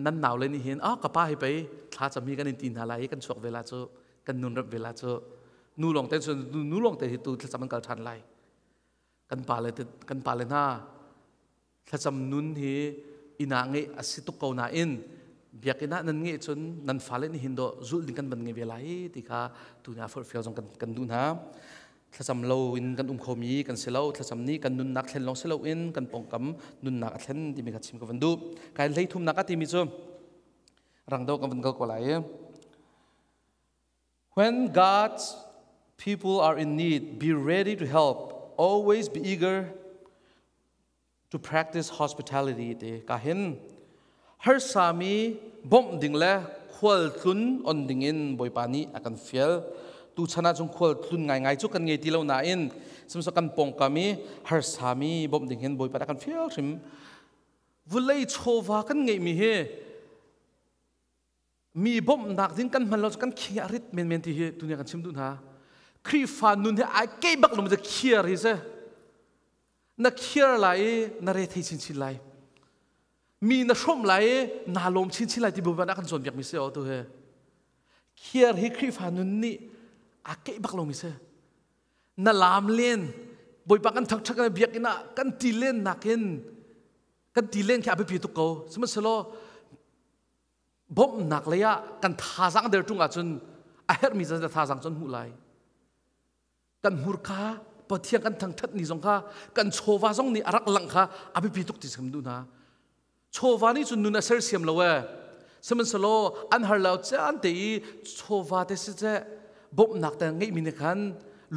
nan nau le nih hin ah ka pa hi pei thla cam hi kan in ti hna lai i kan chuak ve la cu. Kan nun rap vela cu nu lawng te cun nu lawng te hi tu thlacam an kal ṭhan lai. Kan pa le kan pa le hna thlacam nun hi inn ah ngeih a si tuk ko nain biakinn ah nan ngeih cun nan fale nih hin dawh zulh ding kan van ngei ve lai ti kha tu ni ah forhfial zong kan duh hna. Thlacam lo in kan um khomi kan si lo. Thlacam nih kan nunnak thlen lawng si loin kan pawngkam nunnak a thlen timi kha chim ka van duh. Kai hlei thumnak a timi cu rang do kan van kal ko lai. When God's people are in need, be ready to help. Always be eager to practice hospitality te ka hin harsami bawmh ding le khual tlun on ding in Bawipa nih a kan fial. Tu chan ah cun khual tlun ngaingai cu kan ngei ti lo nain sihmanhsehlaw kan pawngkam i harsami bawmh ding hin Bawipa nih a kan fial hrim. Vulei chawva kan ngeihmi hi mi bawmhnak ding kan hman lo kan khing a rit menmen ti hi tunia kan chim duh hna. Khrihfa nun hi ai kei bak lum khiar hi se na khiar lai i na re thei chinchin lai, mi na hrawm lai i naa lawm chinchin lai ti bu ban a kan cawnpiak mi si o tu he khiar hi Khrihfa nun nih a keih bak lo mi si. Na lam len Bawipa kan thangṭhat kan biakinn ah kan ti len nakin kan ti len khi a biapi tuk ko. Sihmanhsehlaw bawmhnak lei ah kan thazaang der ṭung ahcun a herhmi zat thazaang cun hmuh lai. Kan hmurka Pathian kan thangṭhat ni zong kha kan chawva zong nih a rak langh kha a biapi tuk ti kan duh hna. Chawva nih cun nun a sersiam lo ee. Sihmanhsehlaw an har lo caan te i chawva te si ce bawmhnak te ngeihmi nih khan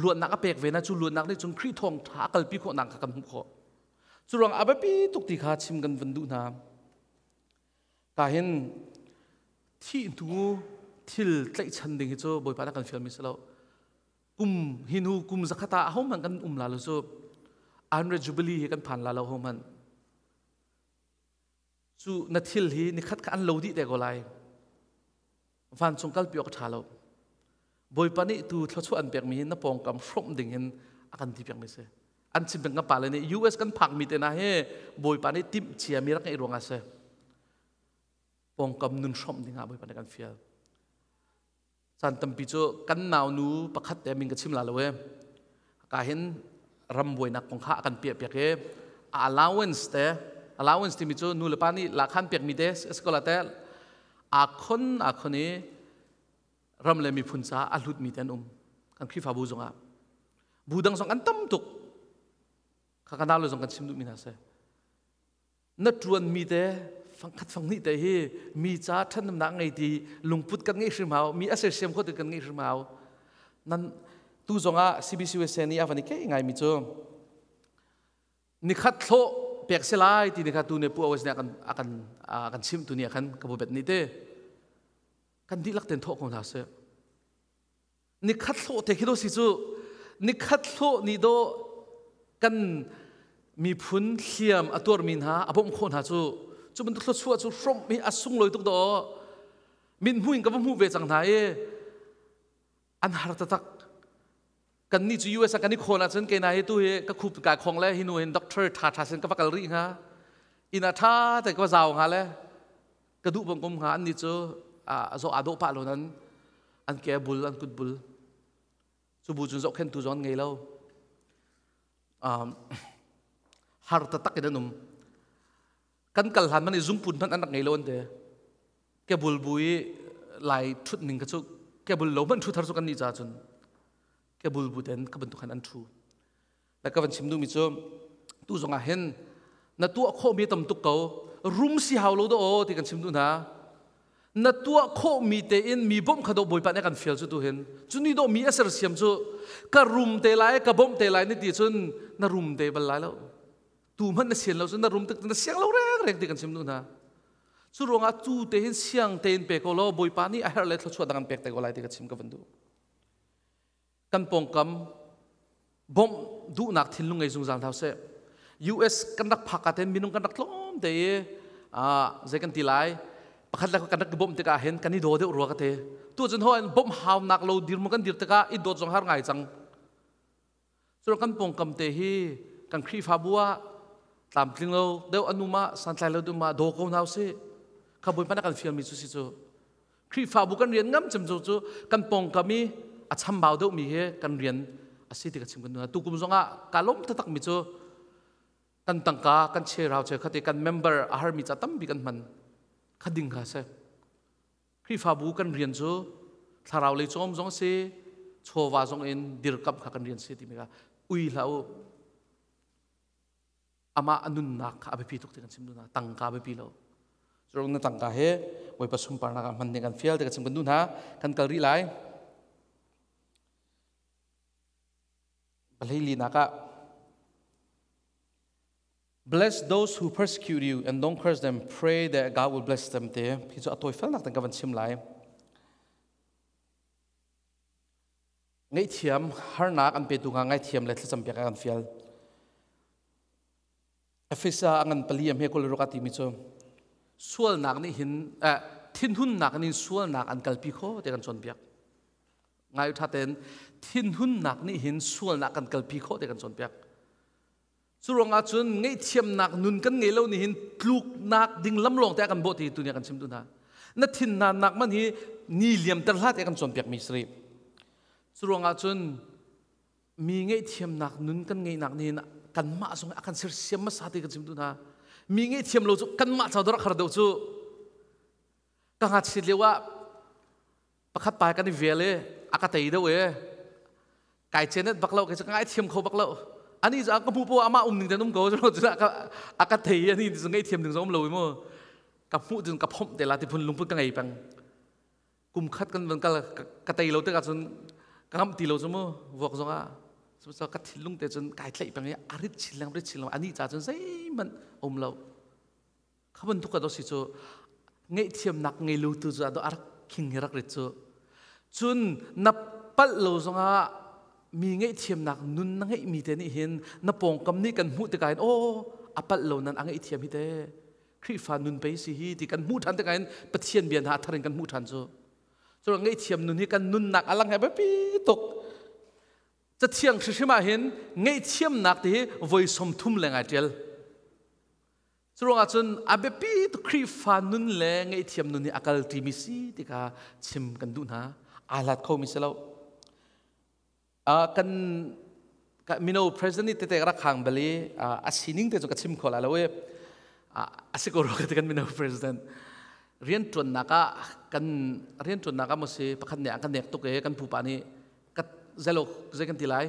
luatnak a pek ve na, cu luatnak nih cun Khrih thawngṭha a kalpi khawhnak kha kan hmuh khawh. Cu ruang a biapi tuk ti kha chim kan van duh hna. Ka hin thih hnu thil tlaihchan ding hi cu Bawipa nih kan fialmi si lo. Kum hi hnu kum zakhat ah ahohmanh kan um la lo cu. 100 Jubilee hi kan phan la lo hohmanh. Cu na thil hi nikhat kha an lo dih te ko lai. Vancung kalpi awk a ṭha lo. Bawipa nih tu thluachuah an pekmi hi na pawngkam hrawmh ding in a kan ti piakmi si. An chim peng kan pale nih US kan phakmi te hna hi Bawipa nih timh ciami rak ngeih ruangah si. Pawngkam nun hrawmh ding ah Bawipa nih kan fial. Caan tampi cu kan naunu pakhat te min ka chim la lo e. Ka hin ram buainak kong kha a kan piah piak i allowance te, allowance timi cu nu le pa nih lakhan pekmi te skola te aa khon aa khon i ram le miphun caah a hlutmi te an um. Kan Khrihfabu zongah bu dang zong an tam tuk kha ka nau le zong kan chim duhmi hna si. Na ṭuanmi te fangkhat fanghnih te hi mi ca ṭhatnemnak ngei ti lungput kan ngeih hrim hau, mi a sersiam kho ti kan ngeih hrim hau. Nan tu zongah CBC USA nih a van i keih ngaimi cu nikhat thlawh pek si lai ti ni kha tu ne pu awes nih a kan a kan chimh tu ni ah khan ka bu bet ni te kan dihlak ten thawh ko hna seh. Nikhat hlawh te khi do si cu nikhat hlawh nih do kan miphun hliam a tuarmi hna a bawmh khawh hna cu cu bantuk thluachuah cu hrawmh hi a sunglawi tuk do. Min hmu in ka va hmuh ve cang hna i an har taktak. Kan nih cu US ah kan i khawn ahcun kei na hi tu hi ka khup kai khong le hi nu hin doctor tha tha sin ka va kal rih hnga, inn ah tha te ka va zau hnga le ka duh bang kum hnga. An nih cu a zawh aa dawh pah lo nan an ke bul an kut bul cu bu cun zohkhentu zong an ngei lo, har taktak in an um. Kan kal hlan man i zungpun hmanh an rak ngei lo an te ke bul bu i lai thut ning ka cu ke bul lo hmanh thu thar cu kan nih ca cun ke bul bu ten ka bantuk khan an thu le ka van chim duhmi cu tu zong ah hin na tuah khawhmi tam tuk ko, rum si hau lo do ti kan chim duh hna. Na tuah khawhmi tein mi bawmh kha do Bawipa nih kan fial cu tu hin cu ni do mi a sersiam cu ka rum te lai ka bawmh te lai ni ti cun na rum te bal lai lo. Tu hmanh na sian lo cun na rum tik na siang lo reng reng ti kan chim duh hna. Cu ruangah tu te hin siang tein pe ko law Bawipa nih a herh le thluachuah dang an pek te ko lai ti ka chim ka van duh. Kan pawngkam bawmh duhnak thinlung ngei zungzal hna seh. US kan rak phak ah minung kan rak tlawm te i zei kan ti lai, pakhat le kan rak bawmh tikah hin kan i daw deuh rua ka te. Tu cun ho bawmh haunak lo dir mu kan dir tikah i dawt zong har ngai cang. Cu kan pawngkam te hi kan Khrihfabu ah tlamtling lo deuh anuma santlai lo duma daw ko hna usih. Kha Bawipa na kan fialmi cu si cu. Khrihfabu kan rian ngam cem cu kan pawngkam i a chambau deuhmi hi kan rian a si ti ka chim kan duh. Tukum zongah ka lawm taktak mi cu kan tangka kan cherau che khate kan member a harmi ca tampi kan hman kha ding kha se. Khrihfabu kan rian cu thlarau lei cawm zong si chawva zong in dirkamh kha kan rian si timi kha ui hlah u. Amah a nunnak kha a biapi tuk ti kan chim duh hna. Tangka biapi lo. Curang na tangka he Bawipa sunparnak ah hman ding kan fial ti ka chim kan duh hna. Kan kal rih lai. Palei linak ah Bless those who persecute you and don't curse them. Pray that God will bless them te. Hi cu a tawi felnak ten ka van chim lai. Ngaihthiam harnak an petu nga ngaithiam le thlacam piak kan fial. Efesa a ngan pali am he kul ruk a timi cu sualnak nih hin eh, thinhunnak nih sualnak an kalpi kho te kan cawnpiak. Ngai tha ten thinhunnak nih hin sualnak kan kalpi kho te kan cawnpiak. Cu ruangah cun ngaihthiamnak nun kan ngei lo nih hin tluknak ding lam lawng te a kan bawh ti tu nih kan chim tu hna. Na thinnak man hi ni liam ter hlah te kan cawnpiak mi sari. Cu ruangah cun mi ngaihthiamnak nun kan ngeihnak nih hin kanmah zong a kan sersiam hmasa ti kan chim tu hna. Mi ngaihthiam lo cu kanmah ca dor khar deuh cu ka ngakchiat lio ah pakhat pa kan i vel i a ka tei deuh i kai cenet bak lo kai ngai thiam kho bak lo ani cu ka hmu po amah um ning ten um ko a ka thei ani cu ngei thiam ding zong um lo i mu ka hmuh cun ka phomh te la ti phun lungput ka ngei peng kum khat kan van kal ka tei lo tikah cun ka ngamh ti lo cu mu vuak zong ah ka thinlung te cun kai tlaih peng i a rit chin leng rit chin leng ani ca cun zeihmanh um lo Kha bantuk a si cu ngaihthiamnak ngei lo tu cu a rak khing hi rak rit cu. Cun na palh lo zongah mi ngaihthiamnak nun na ngeihmi te nih hin na pawngkam nih kan hmuh tikah hin aw a palh lo nan a ngaihthiam hi te Khrihfa nun pei si hi ti kan hmuh ṭhan tikah hin Pathian bia hna a thar in kan hmuh ṭhan cu. Cu ngaihthiam nun hi kan nunnak a lang he biapi tuk. Cathiang hrimhrim ah hin ngaihthiamnak ti hi voi 30 leng ai ṭial. Curuangah cun a biapi tuk Khrihfa nun le ngaihthiam nun hi a kal ṭimi si ti kha chim kan duh hna. Aa hlat khomi si lo. Kan mino president nih tete rak khang bal i a sining te cu ka chim kho lai lo i a si ko rua ka ti kan mino president. Rianṭuannak ah kan rianṭuannak ah maw si pakhat nih a kan nek tuk i kan pupa nih ka zelo zei kan ti lai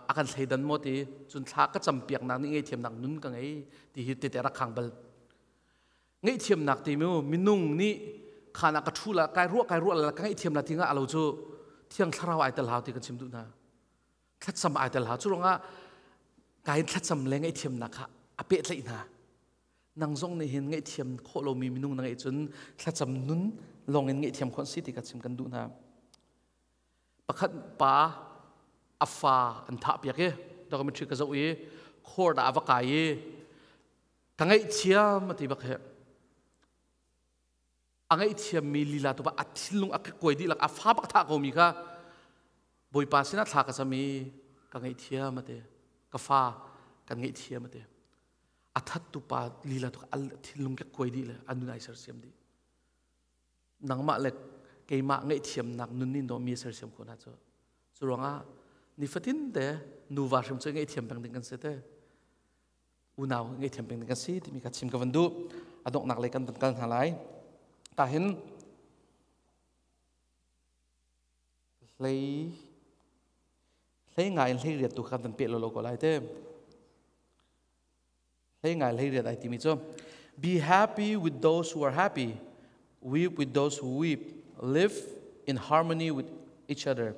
a kan thleidan maw ti cun thla ka campiaknak nih ngaihthiamnak nun ka ngei ti hi tete rak khang bal ngaihthiamnak ti mu minung nih khana ka thu la kai ruah kai ruah la ka ngaihthiam la ti nga alo cu thiang thlarau ai tel hau ti kan chim duh hna thlacam ai tel hau cu ruangah kai thlacam le ngaihthiamnak kha a pehtlaih hna nang zong nih hin ngaihthiam khawh lomi minung na ngeih cun thlacam nun lawng in ngaihthiam khawh si ti ka chim kan duh hna Pakhat pa a fa an thah piak i documentary ka zoh i court ah a va kai i ka ngaihthiam a ti bak he a ngaihthiammi lila tu a thinlung a kuai dih lak a fa bak thah ko mi kha Bawipa sinah thla ka cam i ka ngaihthiam a ti ka fa kan ngaihthiam a ti a that tu pa lila tu a thinlung ka kuai dih le a nun ai sersiam dih Nangmah le keimah ngaihthiamnak nun nih dawh mi a sersiam khawh hna cu. Cu ruangah nifatin te nuva hrim cu ngaihthiam peng ding kan si te. Unau ngaihthiam peng ding kan si timi kha chim ka van duh. A donghnak lei kan van kal hna lai. Ta hin hlei hlei ngai in hlei riat tu kha kan van peh lo lo ko lai te. Hlei ngai hlei riat ai timi cu be happy with those who are happy, weep with those who weep, live in harmony with each other.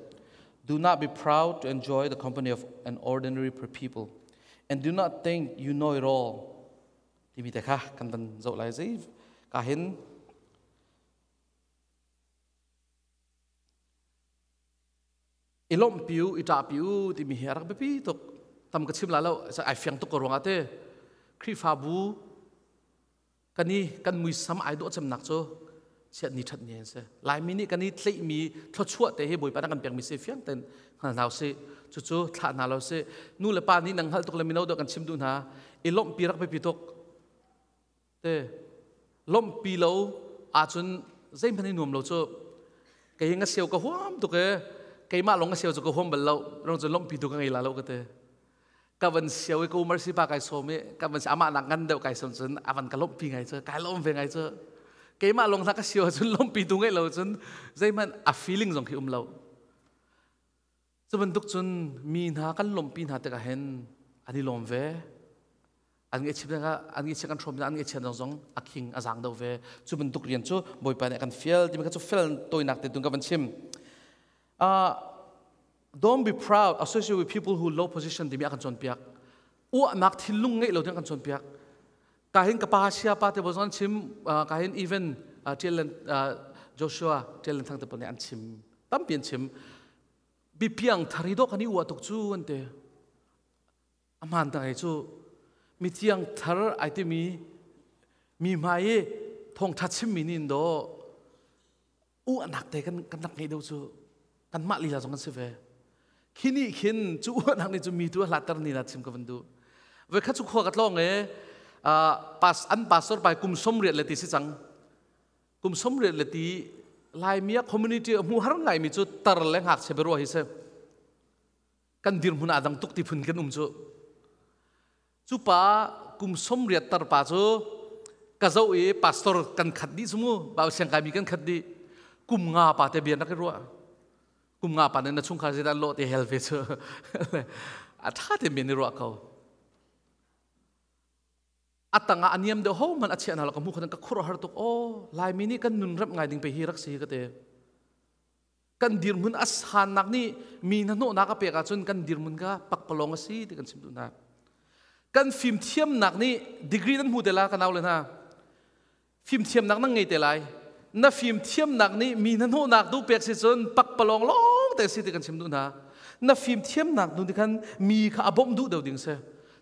Do not be proud to enjoy the company of an ordinary people and do not think you know it all. Timi te kha kan van zoh lai zei ka hin i lawmhpi u i ṭahpi u timi hi a rak biapi tuk tam ka chim la lo ai fiang tuk ko ruangah te Khrihfabu kan i kan muisam ai dawh cemnak cu chiat ni ṭhat ni an si Laimi nih kan i tleihmi thluachuah te hi Bawipa na kan pekmi si fiang ten hngal hna usih cucu thlah hna lo si nu le pa nih nang hngalh tuk le mino deuh kan chim duh hna i lawmhpi rak biapi tuk te lawmhpi lo ahcun Zeihmanh i nuam lo cu. Kei nga sio ka huam tuk e. Keimah long nga sio cu ka huam bal lo. Rong cu lompi tu ka ngei la lo ka te. Ka van sio i ka umar si pa kai som i ka van amah nak ngan deuh kai som cun avan ka lompi ngai cu kai lom ve ngai cu. Keimah long hna ka sio cun lompi tu ngei lo cun zeihmanh a feeling zong khi um lo. Cu bantuk cun mi hna kan lawmhpi hna tikah hin an i lawm ve. An ngaihchia an ngaihchia kan hrawm an ngaihchia zong zong a khing a zaang deuh ve. Cu bantuk rian cu Bawipa nih a kan fial timi kha cu fel tawinak te tun ka van chim. Don't be proud, associate with people who low position timi a kan cawnpiak. Uahnak thinlung ngeih lo ding a kan cawnpiak. Ka hin ka pa sia pa te bo zong an chim, ka hin even Tial Joshua Tial Thang te pon nih an chim. Tampi an chim. Bipiang thari dawh kan i uah tuk cu an ti. A hmaan tak ei cu mithiang thar ai timi mi hmai i thawngṭha chimmi nih in dawh uahnak te kan kan rak ngeih deuh cu kanmah lila zong kan si ve. Khi nih khin cu uahnak nih cu mi tu a hlatter ni na chim ka van duh. Voikhat cu khua ka tlawng i pas an pastor pai kum 80 le ti si cang. Kum 80 le ti Laimi ah community a hmu har ngaimi cu tar le ngakchia biaruah hi si. Kan dirhmun ah dang tuk ti phun kan um cu. Cu pa kum 80 tar pa cu ka zoh i pastor kan khat dih cu mu, bau siangkaimi kan khat dih. Kum nga pa te bia nak i ruah. Kum nga pa nih na chungkhar zeidah lawh te hel ve cu. A ṭha te men i ruah ko. A tangah a niam deuh ho hmanh a chiah hna lo ka hmu khan ka khur har tuk aw Laimi nih kan nun remh ngai ding pe hi rak si ka te kan dirhmun a sannak nih mi hnahnawhnak a pek ahcun kan dirhmun kha pakpalawng a si ti kan chim duh hna kan fimthiamnak nih degree nan hmu te la ka nau le hna fimthiamnak nan ngei te lai na fimthiamnak nih mi hnahnawhnak duh pek si cun pakpalawng lawng te si ti kan chim duh hna na fimthiamnak nu nih khan mi kha a bawmh duh deuh ding si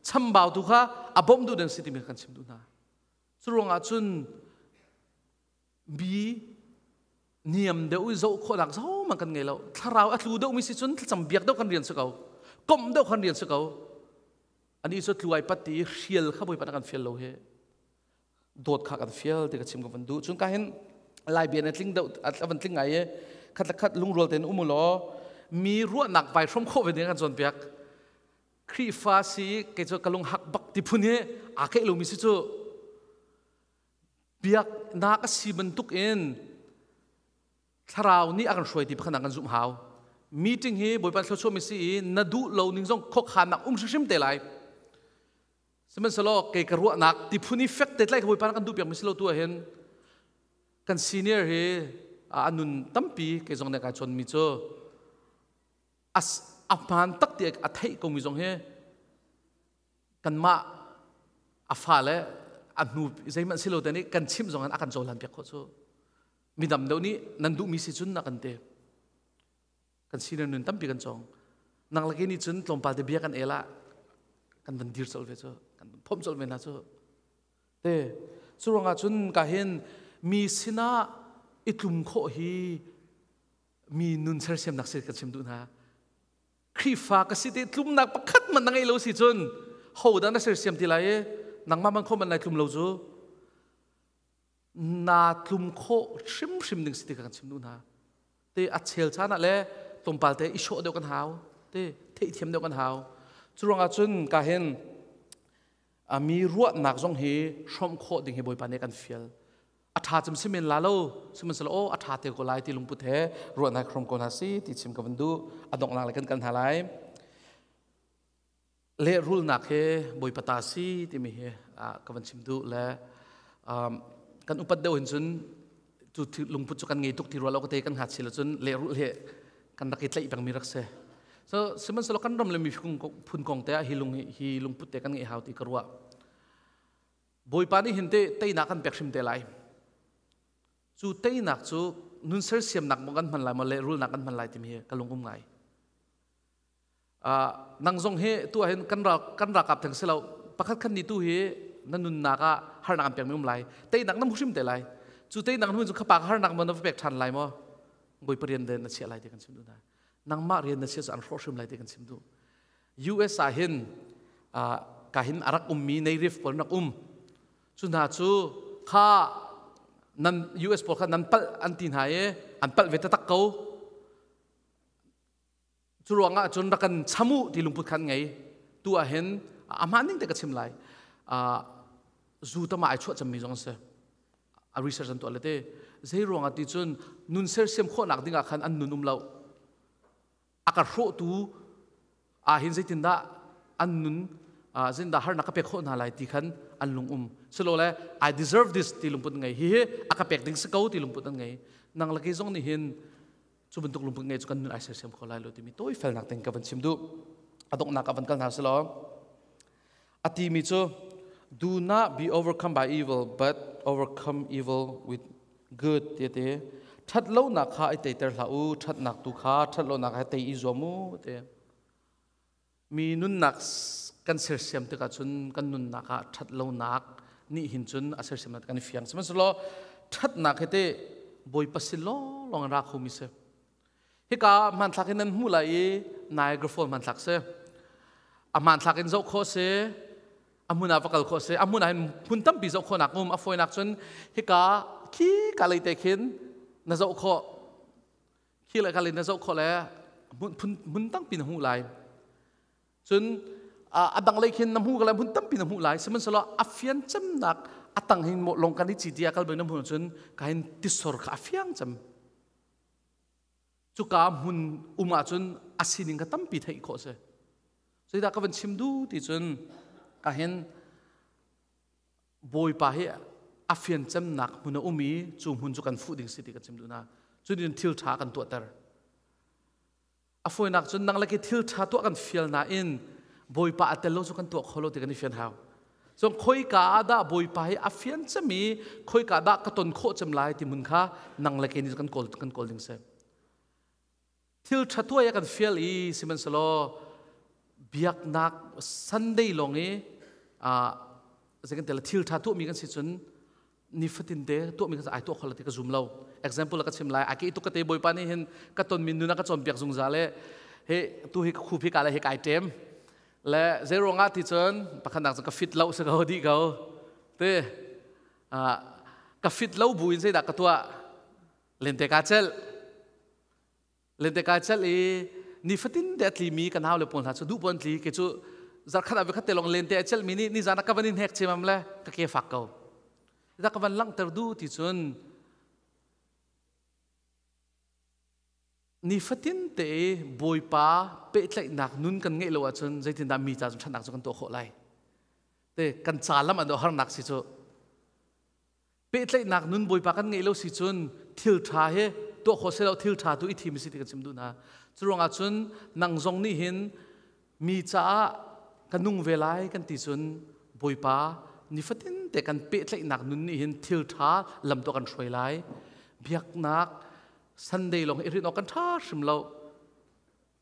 chambau tu kha a bawmh duh ding si timi kan chim duh hna cu ruangah cun mi niam deuh i zoh khawhnak zohmanh kan ngei lo thlarau a tlu deuh mi si cun thlacam biak deuh kan rian si ko komh deuh kan rian si ko ani cu tluai pat ti hrial kha bawipa na kan fial lo hi dawt kha kan fial ti ka chim ka van duh cun ka hin lai bia na tling deuh a van tling ngai i khat le khat lungrual tein um law mi ruahnak vai hrom khawh ve ding kan cawnpiak Khrihfa si kei cu ka lung hak bak ti phun hi aa keih lomi si cu biaknak a si bantuk in thlarau nih a kan hruai ti pakhat kan zumh hau meeting hi Bawipa thluachuah mi si i na duh lo ning zong khokhannak um hrimhrim te lai Sihmanhsehlaw kei ka ruahnak ti phun i fek te tlai ka Bawipa kan duh piak mi si lo tu ahhin kan senior hi a nun tampi kei zong nih kai chawn mi cu a hmaan tak ti a theih ko mi zong hi kanmah a fa le a hnu zeihmanh si lo te nih kan chimh zong in a kan cohlan piak khawh cu midam deuh nih nan duhmi si cun na kan te kan senior nun tampi kan cawng nang laki nih cun tlawmpal te bia kan el ah kan van dir colh ve cu kan van phomh colh ve hna cu te cu ruangah cun ka hin mi sinah i tlum khawh hi mi nun sersiamnak si ka chim duh hna Khrihfa ka si te tlumnak pakhat man na ngei lo si cun ho dah na sersiam ti lai i nangmah man kho man lai tlum lo cu naa tlum khawh hrimhrim ding si ti ka kan chim duh hna te a chel caan ah le tlawmpal te i sawh deuh kan hau te theihthiam deuh kan hau cu ruangah cun ka hin mi ruahnak zong hi hrawmh khawh ding hi Bawipa nih kan fial a ṭha cem si men la lo sihmanhsehlaw aw a ṭha te ko lai ti lungput he ruahnak hrawm ko hna si ti chim ka van duh a donghnak le kan kal hna lai lehrulnak hi Bawipa ta si timi hi ka van chim duh le kan upat deuh hin cun cu lungput cu kan ngei tuk ti rua lo ka te kan hngat si lo cun lehrul hi kan rak i tlaih pengmi rak si so sihmanhsehlaw kan ram le mi phun kong te ah hi lung hi lungput te kan ngeih hau ti ka ruah Bawipa nih hin te teinak kan pek hrim te lai cu teinak cu nun sersiamnak maw kan hman lai maw lehrulnak kan hman lai timi hi ka lung um ngai Nang zong hi tu ahhin kan ral kan ralkap theng si lo pakhat khat ni tu hi na nunnak ah harnak an pekmi um lai teinak na hmu hrim te lai cu teinak hnu cu khapa harnak mo na va pek ṭhan lai maw Bawipa rian de na chiah lai ti kan chim duh hna nangmah rian na chiah cu an hrawh hrim lai ti kan chim duh US ah hin ka hin a rak ummi native pawl rak um cu hna cu kha Nan US pawl kha nan palh an ti hna i an palh ve taktak ko. Cu ruangah cun rak kan cham u ti lungput khan ngei. Tu ah hin a hmaan ning te ka chim lai. Zu tama ai chuah cemmi zong si. A research an tuah le te. Zei ruangah ti cun nun sersiam khawhnak dingah khan an nun um lo. A ka hrawhtu ah hin zeitindah an nun zeitindah harnak ka pek khawh hna lai ti khan an lung um silole I deserve this ti lungput ngei. Hi hi a ka pek ding si ko ti lungput an ngei. Nang laki zong nih hin cu bantuk lungput ngei cu kan nun ai sersiam kho lai lo timi tawi felnak ting ka van chim duh. A donghnak ah van kal hna silaw a timi cu, do not be overcome by evil, but overcome evil with good ti te. That lonak kha i teiter hlah u, thatnak tu kha that lonak he tei i zuam u te. Mi nunnak kan sersiam tikah cun kan nunnak ah that lonak nih hin cun a sersiam kan i fiang. Sihmanhsehlaw thatnak he te Bawipa sin lawnglawng in ra khomi si. Hika hmanthlak in nan hmuh lai i Niagara Falls hmanthlak si. A hmanthlak in zoh khawh si, a hmun ah va kal khawh si. A hmun ah hin hmun tampi zoh khawhnak um. A fawinak cun hika khi ka lei te khin na zoh khawh, khi le ka lei na zoh khawh le hmun tampi na hmuh lai. Cun a dang lei khin na hmuh ka lai, hmun tampi na hmuh lai. Sihmanhsehlaw a fian cemnak a tang hin lawng kan i ci ti a kal na hmuh cun ka hin tisor kha a fiang cem. Cuka hmun um ahcun a sining kha tampi theih khawh si. Zeidah ka van chim duh ti cun ka hin Bawipa hi a fian cemnak hmun a um i cu hmun cu kan fuh ding si ti kan chim duh hna. Cun thil ṭha kan tuahter. A fawinak cun nang le ke thil ṭha tuah kan fial nain Bawipa a tel lo cu kan tuah kho lo ti kan i fian hau. Cun khoika ah dah Bawipa hi a fian cem i khoika dah ka ton khawh cem lai ti hmun kha nang le ke nih kan kawl ding si. Thil ṭha tuah i kan fial i sihmanhsehlaw biaknak Sunday lawng i zeikan thil ṭha tuahmi kan si cun nifatin te tuahmi kan ai tuah kho lo ti ka zum lo. Example ka chim lai. A ke tuk ka te Bawipa nih hin ka tonmi nun a ka cawnpiak zungzal e. He tu hi ka khup hi ka le hi kai ṭem le zei ruangah ti cun pakhat nak cun ka fit lo si ko di ko te. Ka fit lo bu in zeidah ka tuah? Lente ka celh, lente kai celh i nifatin te a tlimi ka nau le pawl hna cu duh pon tli, ke cu zarkhat ah khat te lawng lente a celhmi nih nizan ah ka van in hnek cemam le ka ke fak ko. Da ka van langhter du ti cun nifatin te Bawipa pehtlaihnak nun kan ngeih lo ahcun zeitindah mi ca cun ṭhatnak cu kan tuah khawh lai te? Kan ca lam an harnak si cu pehtlaihnak nun Bawipa kan ngeih lo si cun thil ṭha he tuah khawh si lo. Thil ṭha tu i thim si ti kan chim duh hna. Cu ruangah cun nang zong nih hin mi caah ka nung ve lai kan ti cun Bawipa nifatin te kan pehtlaihnak nun nih hin thil ṭha lam tuah kan hruai lai. Biaknak Sunday lawng i rin awk kan ṭha hrim lo.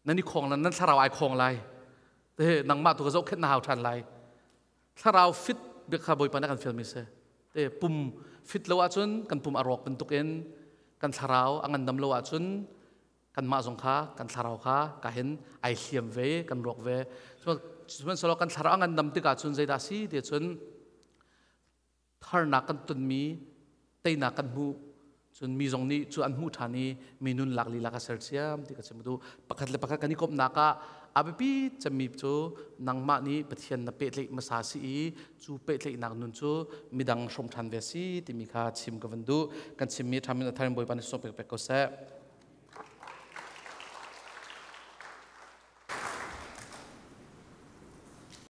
Nan i khong nan thlarau ai khong lai te, nangmah tu ka zohkhenh na hau ṭhan lai. Thlarau fit bik kha Bawipa nih kan fialmi si te. Pum fit lo ahcun kan pum a rawk bantukin kan thlarau a ngandam lo ahcun kanmah zong kha kan thlarau kha ka hin ai hliam ve, kan rawk ve. Sihmanhsehlaw kan thlarau a ngandam tikah cun zeidah si ti cun harnak kan tonmi teinak kan hmuh cun mi zong nih cu an hmuh ṭhan i mi nun lak lila ka sersiam ti ka chim duh. Pakhat le pakhat kan i komhnak ah a biapi cemmi cu nangmah nih Pathian na pehtlaih hmasa si i cu pehtlaihnak nun cu midang hrawm ṭhan ve si timi kha chim ka van duh. Kan chimmi ṭhamin a tharin Bawipa nih sawm pek pek ko seh.